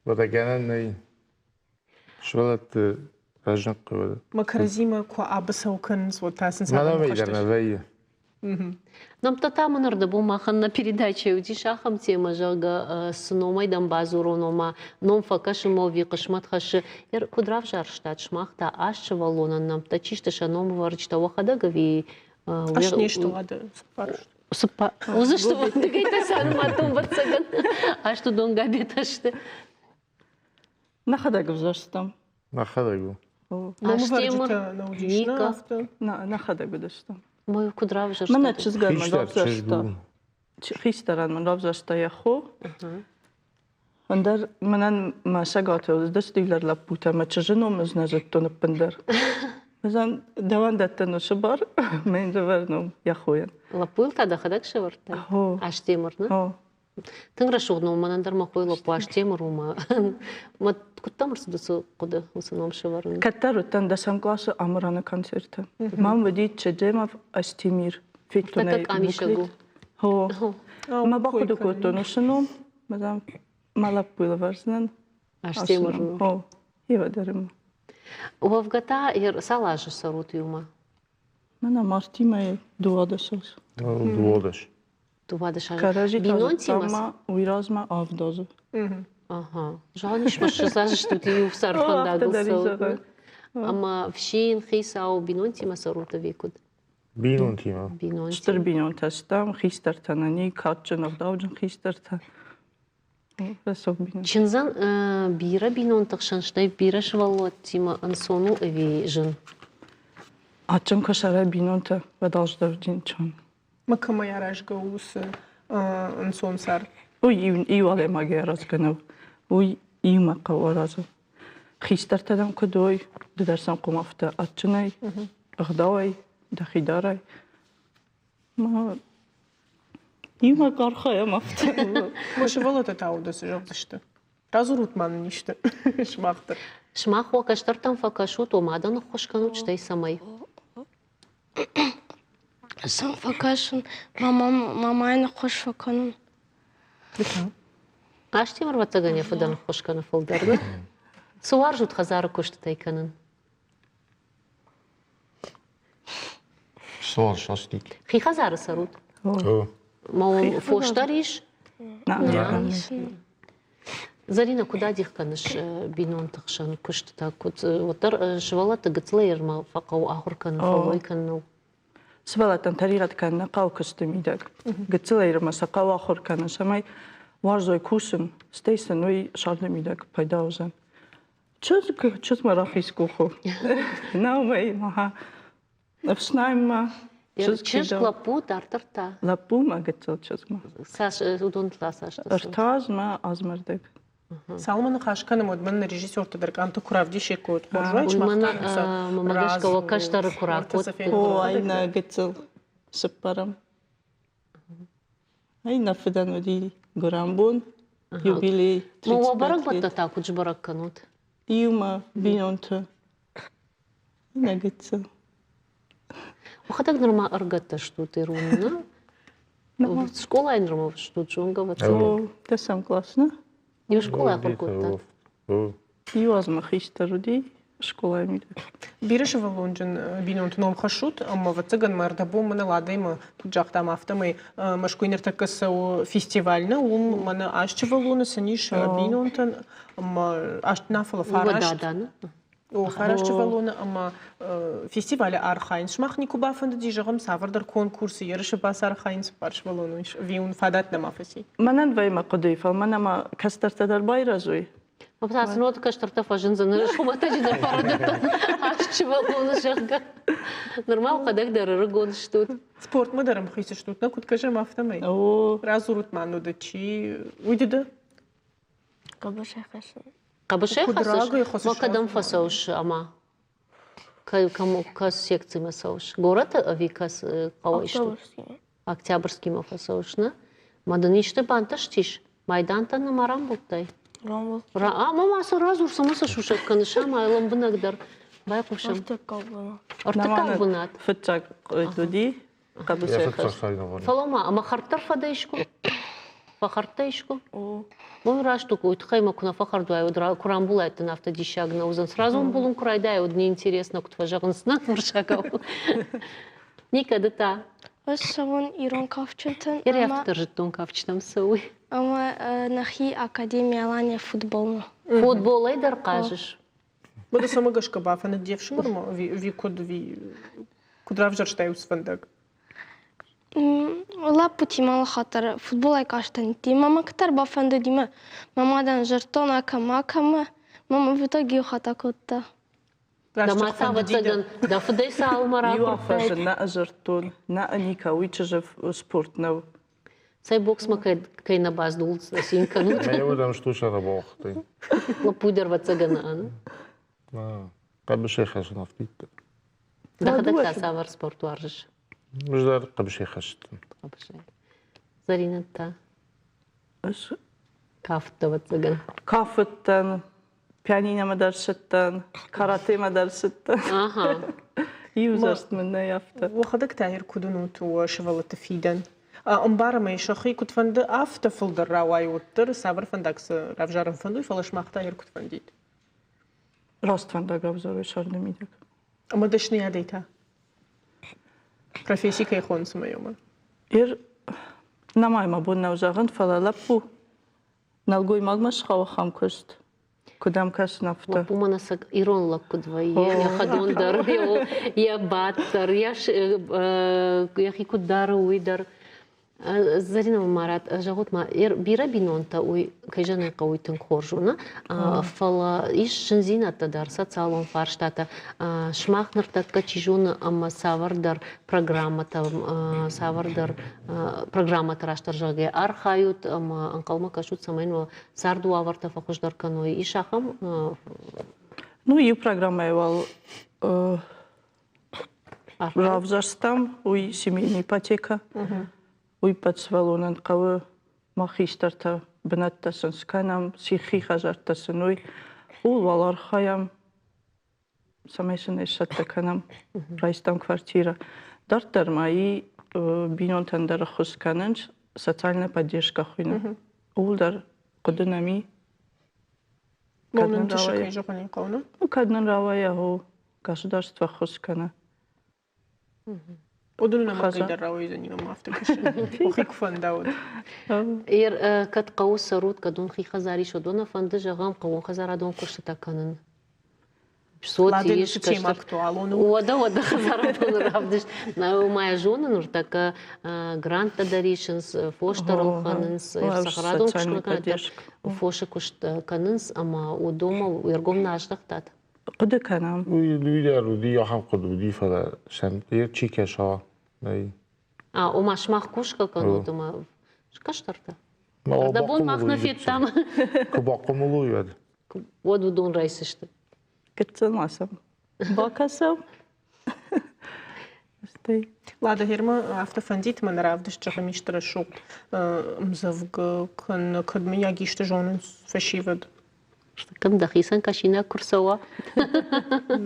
уӕдӕ гӕнӕн нӕй. Сывӕллӕтты рӕзын хъӕуы. Мӕ кӕрӕдзимӕ куы абыцӕу кӕнынц, уӕд та сын цавӕр ныхӕстӕ нӕ вӕййы. Нӕмттӕ та мын ӕрдӕбон махӕн нӕ передачӕйы уыдис ахӕм темӕ, зӕгъгӕ, цы номӕй дӕм бадзурон, ома ном фӕкӕсы ӕви хъысмӕт хӕссы. Куыд равзӕрстат сымах та аст сывӕллонӕн нӕмттӕ, чи сты сӕ номӕвӕрджытӕ уӕхӕдӕг ӕви Ас не сты уӕдӕ цыппар Цыппар уыдзысты дыгӕйттӕ сӕ нымадтон ӕвӕццӕгӕн. Аст уыдон габетӕ сты. Нӕхӕдӕг ӕвзӕрстам. Нӕхӕдӕг у. Номӕвӕрджытӕ нӕ уыдис, нӕ афтӕ? Нӕхӕдӕг уыдыстӕм. Мӕ куыд равзӕрстат? Мӕнӕ чызгӕн мын равзӕрста. Хистӕрӕн мын равзӕрста йӕ хо. Ӕндӕр мӕнӕн мӕ цӕгаты уыдысты дӕр лӕппутӕ, мӕ чызджы ном ӕз нӕ зыдтон ӕппындӕр. Мӕзӕн дӕуӕн дӕттӕн уыцы бар, мӕ йын лӕвӕр ном йӕ хойӕн. Лӕппуйыл та дӕхӕдӕг сӕвӕрдтай? Астемыр, нӕ? Тынг рӕсугъд ном, мӕнӕн дӕр мӕ хойы лӕппу Астемыр у мӕ. Мӕ куыддӕм ӕрцыд уыцы хъуыды, уыцы ном сӕвӕрын? Кӕддӕр уыдтӕн дӕсӕм къласы Амыраны концерты. Мӕм уыди Чеджемов Астемир. Федтон ӕй къамисӕг у. Хо. Мӕ бахъуыды кодтон уыцы ном. Мадам, мӕ лӕппуйы лӕвӕрдзынӕн. Астемыр. Хо. Ева дӕр ма. Уӕвгӕ та цал азы цӕрут иумӕ? Мӕнӕ мартимӕ 12 аз. 12. 12 азы. Кӕрӕдзи Бинонтимӕ уый размӕ авд азы. Ага. Зӕгъӕн ис, ма ссӕдз азы стут иу цардфӕндагыл цӕут. Ӕмӕ фсин, хицау, бинонтимӕ цӕрут ӕви куыд? Бинонтимӕ. Бинонтимӕ. Стыр бинонтӕ стӕм, хистӕртӕ нӕ ни, кадджын, ӕгъдауджын хистӕртӕ. Чындзӕн бирӕ бинонты хсӕн, стӕй бирӕ сывӕллӕттимӕ ӕнцон у ӕви зын? Адджын куы сӕрӕй бинонтӕ, уӕд алчидӕр Ма кӕмӕй аразгӕ у уыцы ӕнцон цард? Уый иу адӕймагӕй аразгӕ нӕу. Уый иумӕ хъӕуы аразын. Хистӕртӕ дӕм куыд уой, ды дӕр сӕм хъуамӕ афтӕ адджынӕй, ӕгъдауӕй, дӕхи дарай. Иумӕ архайӕм афтӕ. Мӕ сывӕллӕттӕ та уыдон цы зӕгъдзысты? Радзурут ма нын исты сымах дӕр. Сымах уӕ кӕстӕртӕм фӕкӕсут, уӕ мадӕн ӕххуыс кӕнут, стӕй цӕмӕй? Сӕм фӕкӕсын, мамӕйӕн ӕххуыс фӕкӕнын. Астемыр, ӕвӕццӕгӕн, йӕ фыдӕн ӕххуыс кӕны фылдӕр, нӕ? Цы уарзут хӕдзары куыстытӕй кӕнын? Цы уарзыс, Астик? Хи хӕдзары цӕрут? Ма уым фос дӕр ис? Зӕринӕ, куыд адих кӕныс бинонты хсӕн куыстытӕ? Куыд уӕддӕр сывӕллӕтты гыццылӕй ӕрмӕ фӕхъӕуы ахуыр кӕнын, фӕллой кӕныныл? Сывӕллӕттӕн тӕригъӕд кӕнын нӕ хъӕуы куысты мидӕг. Гыццылӕй ӕрмӕ сӕ хъӕуы ахуыр кӕнын, цӕмӕй уарзой кусын, стӕй сын уый царды мидӕг пайда уыдзӕн. Чызг, чызгмӕ рахиз къуху. Нӕумӕй, ага. Ӕфснайынмӕ. Чызг, лӕппу, дарддӕр та? Лӕппу мӕ гыццыл чызгмӕ. Цас, уыдон та цас? Ӕртӕ азмӕ, азмӕрдӕг. Цалынмӕ ныхас кӕнӕм, уӕдмӕ нӕ режиссертӕ дӕр къамты куы равдисиккой, хорз уаид Мӕ гӕсгӕ уӕ кӕстӕры куы ракодтой. О, ай нӕ гыццыл цыппӕрӕм. Ай нӕ фыдӕн уыди гуырӕнбон, юбилей. Ма уӕ бӕрӕгбӕттӕ та куыд сбӕрӕг кӕнут? Иумӕ, бинонты. Нӕ гыццыл. Уӕхӕдӕг нырма ӕргӕттӕ стут ирон, нӕ? Скъолайы нырма стут зонгӕ ӕвӕццӕгӕн. Дӕсӕм кълас, нӕ? Иу скъолайы ахуыр кодтат? Иу азмӕ хистӕр уыди скъолайы мидӕг. Бирӕ сывӕллонджын бинонты ном хӕссут, ӕмӕ ӕвӕццӕгӕн мӕ ӕрдӕбон мӕнӕ адӕмы, куыд загътам, афтӕмӕй Мӕскуыйы ныртӕккӕ цӕуы фестиваль, нӕ уым мӕнӕ аст сывӕллоны сын ис бинонтӕн, ӕмӕ аст нӕ, фӕлӕ фараст. О, фараст сывӕллоны ӕмӕ фестивалы архайын. Сымах никуы бафӕндыди, зӕгъӕм, цавӕрдӕр конкурсы, ерысы бацархайын, цыппар сывӕллоны ис, ӕви уын фадат нӕма фӕци? Мӕнӕн вӕййы мӕ хъуыдыйы, фӕлӕ мӕнӕ ма кӕстӕртӕ дӕр байрӕзой. Цы ног кӕстӕртӕ фӕзындзӕн, хуымӕтӕджы дӕр фӕрӕдыдтӕн аст сывӕллоны, зӕгъгӕ. Нырма уӕхӕдӕг дӕр ӕрыгон стут. Спортмӕ дӕр ӕмхиц стут, нӕ куыд кӕсӕм, афтӕмӕй. Радзурут ма, ну, чи уый ды дӕ? Хъӕбысӕй хӕцын. Хъӕбысӕй хӕцыс? Ма кӕдӕм фӕцӕуыс ӕмӕ кӕс секцимӕ цӕуыс? Горӕты ӕви кӕс хъӕуӕй стут? Октябрьскимӕ фӕцӕуыс, нӕ? Ма дын исты бантыстис? Майдантӕ нӕма рамбылдтай? Рамбылдтон. Ӕмӕ ма цы радзур, цӕмӕ цы сусӕг кӕныс, ӕмӕ лӕмбынӕгдӕр байхъусӕм. Ӕртыккаг бынат. Ӕртыккаг бынат? Фыццаг уыди хъӕбысӕй хӕст. Фӕлӕ ма ӕмӕ хӕрд дӕр фӕдӕ искуы? Фӕхӕрдтӕ искуы? Уый раст у, уый тыххӕй мӕ куы нӕ фӕхӕрд уай, уӕд куы рамбулай, дын афтӕ диссаг нӕ уыдзӕн. Сразу ӕмбулын куы райдайа, уӕд неинтересно, куыд фӕзӕгъынц нӕ уырыссагау. Никӕды та. Ӕз цӕуын ирон кафджытӕн. Ӕрӕфты дӕр зыдтон кафджытӕм цӕуы. Ӕмӕ нӕхи академи Алания футболмӕ. Футболӕй дӕр хъазыс? Уӕдӕ цӕмӕ гӕсгӕ бафӕндыд де фсымӕрмӕ ӕви куыд, ӕви куыд равзӕрстай уыцы фӕндаг? Лӕппутимӕ алыхатт дӕр футболӕй хъазтӕн. Мӕ куыддӕр бафӕндыди мӕ мӕ мадӕн зӕрдтон акӕм, акӕм мӕ мӕ в итоге иу хатт акодта. Дӕ мад та, ӕвӕццӕгӕн, дӕ фыдӕй цалынмӕ Иу афӕдзы нӕ ӕзӕрдтон, нӕ никӕ, уый чызджы спорт нӕу. Цӕй боксмӕ кӕй нӕ баздулц, цин кӕнут. Мӕ уыдӕм стуса рабохтӕй. Лӕппу дӕр ӕвӕццӕгӕн ан. Хъӕбысӕй хӕцын афтидтӕ. Дӕхӕдӕг та цавӕр спорт уарзыс? Ӕз дӕр хъӕбысӕй хӕцыдтӕн. Хъӕбысӕй. Зӕринӕ та? Ӕз Кафыдтӕ, ӕвӕццӕгӕн. Кафыдтӕн, пианиномӕ дӕр цыдтӕн, каратемӕ дӕр цыдтӕн. Иу дзӕст мын нӕй афтӕ. Уӕхӕдӕг та куыд уынут уӕ сывӕллӕтты фидӕн? Ӕмбарӕм ӕй, сӕхи куыд фӕнды, афтӕ фылдӕр рауайы уӕддӕр, цавӕр фӕндаг сӕ равзарын фӕнды, фӕлӕ сымах та куыд фӕндид? Раст фӕндаг равзарой царды мидӕг. Ӕмӕ дӕсныйадӕй та? Професси кӕй хонынц ӕмӕ иумӕ? Ир нӕма мӕ бон нӕу зӕгъын, фӕлӕ лӕппу нӕлгоймагмӕ схауы ахӕм куыст. Куыд ӕм кӕсын, афтӕ. Лӕппу мӕнӕ сӕ ирон лӕг куыд вӕййы, йӕ хӕдон дӕр, йӕ бадт дӕр, йӕхи куыд дары, уый дӕр. Зӕринӕ Марат, зӕгъут ма, бирӕ бинонтӕ уый, кӕй зӕгъын ӕй хъӕуы, тынг хорз у, нӕ? Фӕлӕ ис зындзинӕдтӕ дӕр, социалон фарстатӕ. Сымах ныртӕккӕ, чи зоны, ӕмӕ цавӕрдӕр программӕтӕ, цавӕрдӕр программӕты растдӕр зӕгъгӕ, архайут ӕмӕ ӕнхъӕлмӕ кӕсут, цӕмӕй уӕ царды уавӕртӕ фӕхуыздӕр кӕной. Ис ахӕм? Ну, иу программӕйы уал равзӕрстам, уый семейная ипотека. Уый ӕппӕт сывӕллонӕн хъӕуы мах хистӕртӕ бынӕттӕ сын скӕнӕм, хи хӕдзӕрттӕ сын уый. Ууыл уал архайӕм, цӕмӕй сын ӕй сцӕттӕ кӕнӕм. Райстам квартирӕ. Дарддӕр ма и бинонтӕн дӕр ӕххуыс кӕнынц, социальная поддержка хуыйны. Ууыл дӕр. Хъуыды нӕм и. Кӕд нын рауайа, зӕгъын хъӕуы, нӕ? Кӕд нын рауайа, гъо, государство ӕххуыс кӕны. Уыдон нӕм дӕр рауайдзӕни, мӕм афтӕ кӕсы. Охи куы фӕнда, уӕд. Ер, кӕд хъӕуы цӕрут, кӕд уын хи хӕдзар ис, уӕд уӕ нӕ фӕнды, зӕгъӕм, хъӕууон хӕдзарадон куыстытӕ кӕнын? Соци тема актуалон у. Уӕдӕ, уӕдӕ хӕдзарадон равдыст. Ма йӕ зонын, ныртӕккӕ гранттӕ дӕр исынц, фос дӕр ӕлхӕнынц, цӕхӕрадон куыст фосы куыст кӕнынц ӕмӕ уыдонмӕ уе ргом нӕ аздӕхтат? Хъуыды кӕнӕм. Уый дӕр уыди, ахӕм хъуыды уыди, фӕлӕ сӕм чи кӕса, нӕй. А, ома сымах кусгӕ кӕнут ӕмӕ кӕстӕртӕ? Ӕрдӕбон мах нӕ федтам. Куы бахъомыл уой, уӕд. Уӕд уыдон райсдзысты. Гыццыл ма сӕм бакӕсӕм. Стӕй. Лада, гермӕ афтӕ фӕндит мӕ нӕ равдыст зӕгъӕм исты рӕсугъд ӕмдзӕвгӕ кӕнӕ кӕд мыййаг исты зонынц фӕсивӕд. Кӕм дӕхицӕн кӕсинаг куы рцӕуа.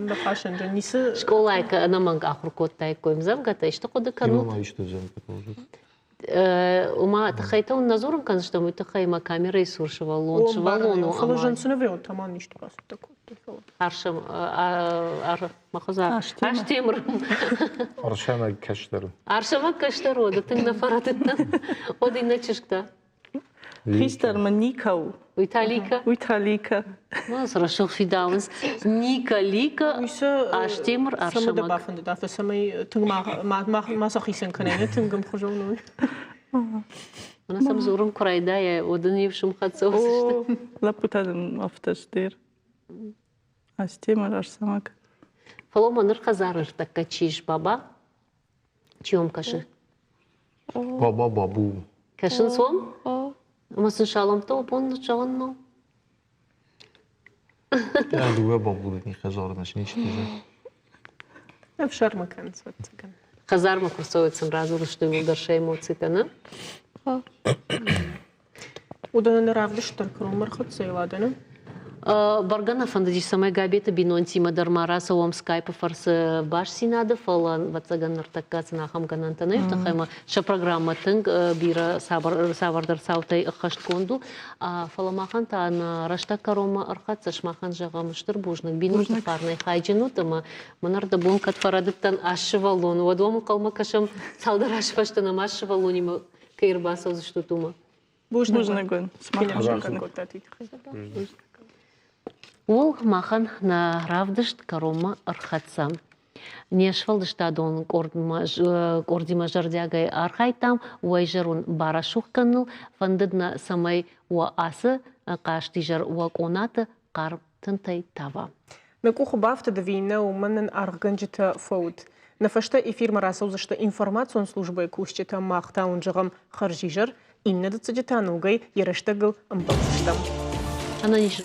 Ныхасӕн ницы. Скъолайы ӕнӕмӕнг ахуыр кодтаиккой ӕмдзӕвгӕтӕ, исты хъуыды кӕнут? Ма исты ӕмдзӕвгӕтӕ Уымӕ тыххӕй та нӕ дзурын кӕндзыстӕм, уый тыххӕй мӕ камерӕйы цур сывӕллон сывӕллон у. Фӕлӕ зын цы нывӕ таман исты бацӕттӕ кодтой. Арсӕм, мӕ хӕдзар. Астемыр. Арсӕмӕг кӕстӕр. Арсӕмӕг кӕстӕр уӕд тынг нӕ фӕрӕдыдтӕн. Уӕд иннӕ чызг та. Хистӕр мын Ника у. Уый та Лика? Уый та Лика. Ну, рӕсугъд фидауынц. Ника, Лика, Астемыр, Арсӕмӕг. Цӕмӕ дӕ бафӕндыд афтӕ, цӕмӕй тынг ма сӕ хицӕн кӕнай, тынг ӕмхуызон уой? Мӕнӕ сӕм дзурын куы райдайай, уӕд ын иу сымхӕццӕ уыдзысты. Лӕппутӕ дын афтӕ сдер. Астемыр, Арсӕмӕг. Фӕлӕ ма ныр хӕдзары ӕртӕккӕ чи ис, баба? Чи уӕм кӕсы? Баба, бабу. Кӕсынц уӕм? Ӕмӕ сын саламтӕ бон зӕгъын нӕу? Дыууӕ бабуды ни хӕдзары ничи Ӕфсӕрмы кӕнынц, ӕвӕццӕгӕн. Хӕдзармӕ куы рцӕуӕд сын радзурысты иууылдӕр сӕ эмоцитӕ, нӕ? Уыдонӕн равдыст дӕр кӕронмӕ ӕрхӕццӕ и Ладӕ, нӕ? Бӕргӕ нӕ фӕндыдис, цӕмӕй Габеты бинонтимӕ дӕр ма рацӕуӕм скайпы фӕрцы бастдзинады, фӕлӕ, ӕвӕццӕгӕн, ныртӕккӕ сын ахӕм гӕнӕнтӕ нӕй, тыххӕй ӕмӕ сӕ программӕ тынг бирӕ цавӕрдӕр цаутӕй ӕххӕстгонд у. Фӕлӕ махӕн та нӕ рӕстӕг кӕронмӕ ӕрхӕццӕ, сымахӕн зӕгъӕм стыр бузныг, бинонты фарнӕй хайджын ут ӕмӕ мӕн ӕрдӕбон кӕд фӕрӕдыдтӕн аст сывӕллон, уӕд уӕм ӕнхъӕлмӕ кӕсӕм цалдӕр азы фӕстӕ нӕм аст сывӕллонимӕ кӕй ӕрбацӕудзыстут, уымӕ. Бузныг уын. Ууыл махӕн нӕ равдыст кӕронмӕ ӕрхӕццӕ. Не сфӕлдыстадон къордимӕ зӕрдиагӕй архайдтам уӕ изӕрон барӕсугъд кӕныныл. Фӕндыд нӕ, цӕмӕй уӕ ацы хъазтизӕр уӕ къонаты хъарм тынтӕй тава. Нӕ къухы бафтыд ӕви нӕ, уымӕн нын аргъгӕнджытӕ фӕуд. Нӕ фӕстӕ эфирмӕ рацӕудзысты информацион службӕйы кусджытӕ, мах та уын зӕгъӕм хӕрзизӕр, иннӕ дыццӕджы та ногӕй йӕ рӕстӕгыл ӕмбӕлдзыстӕм. Ӕнӕниз.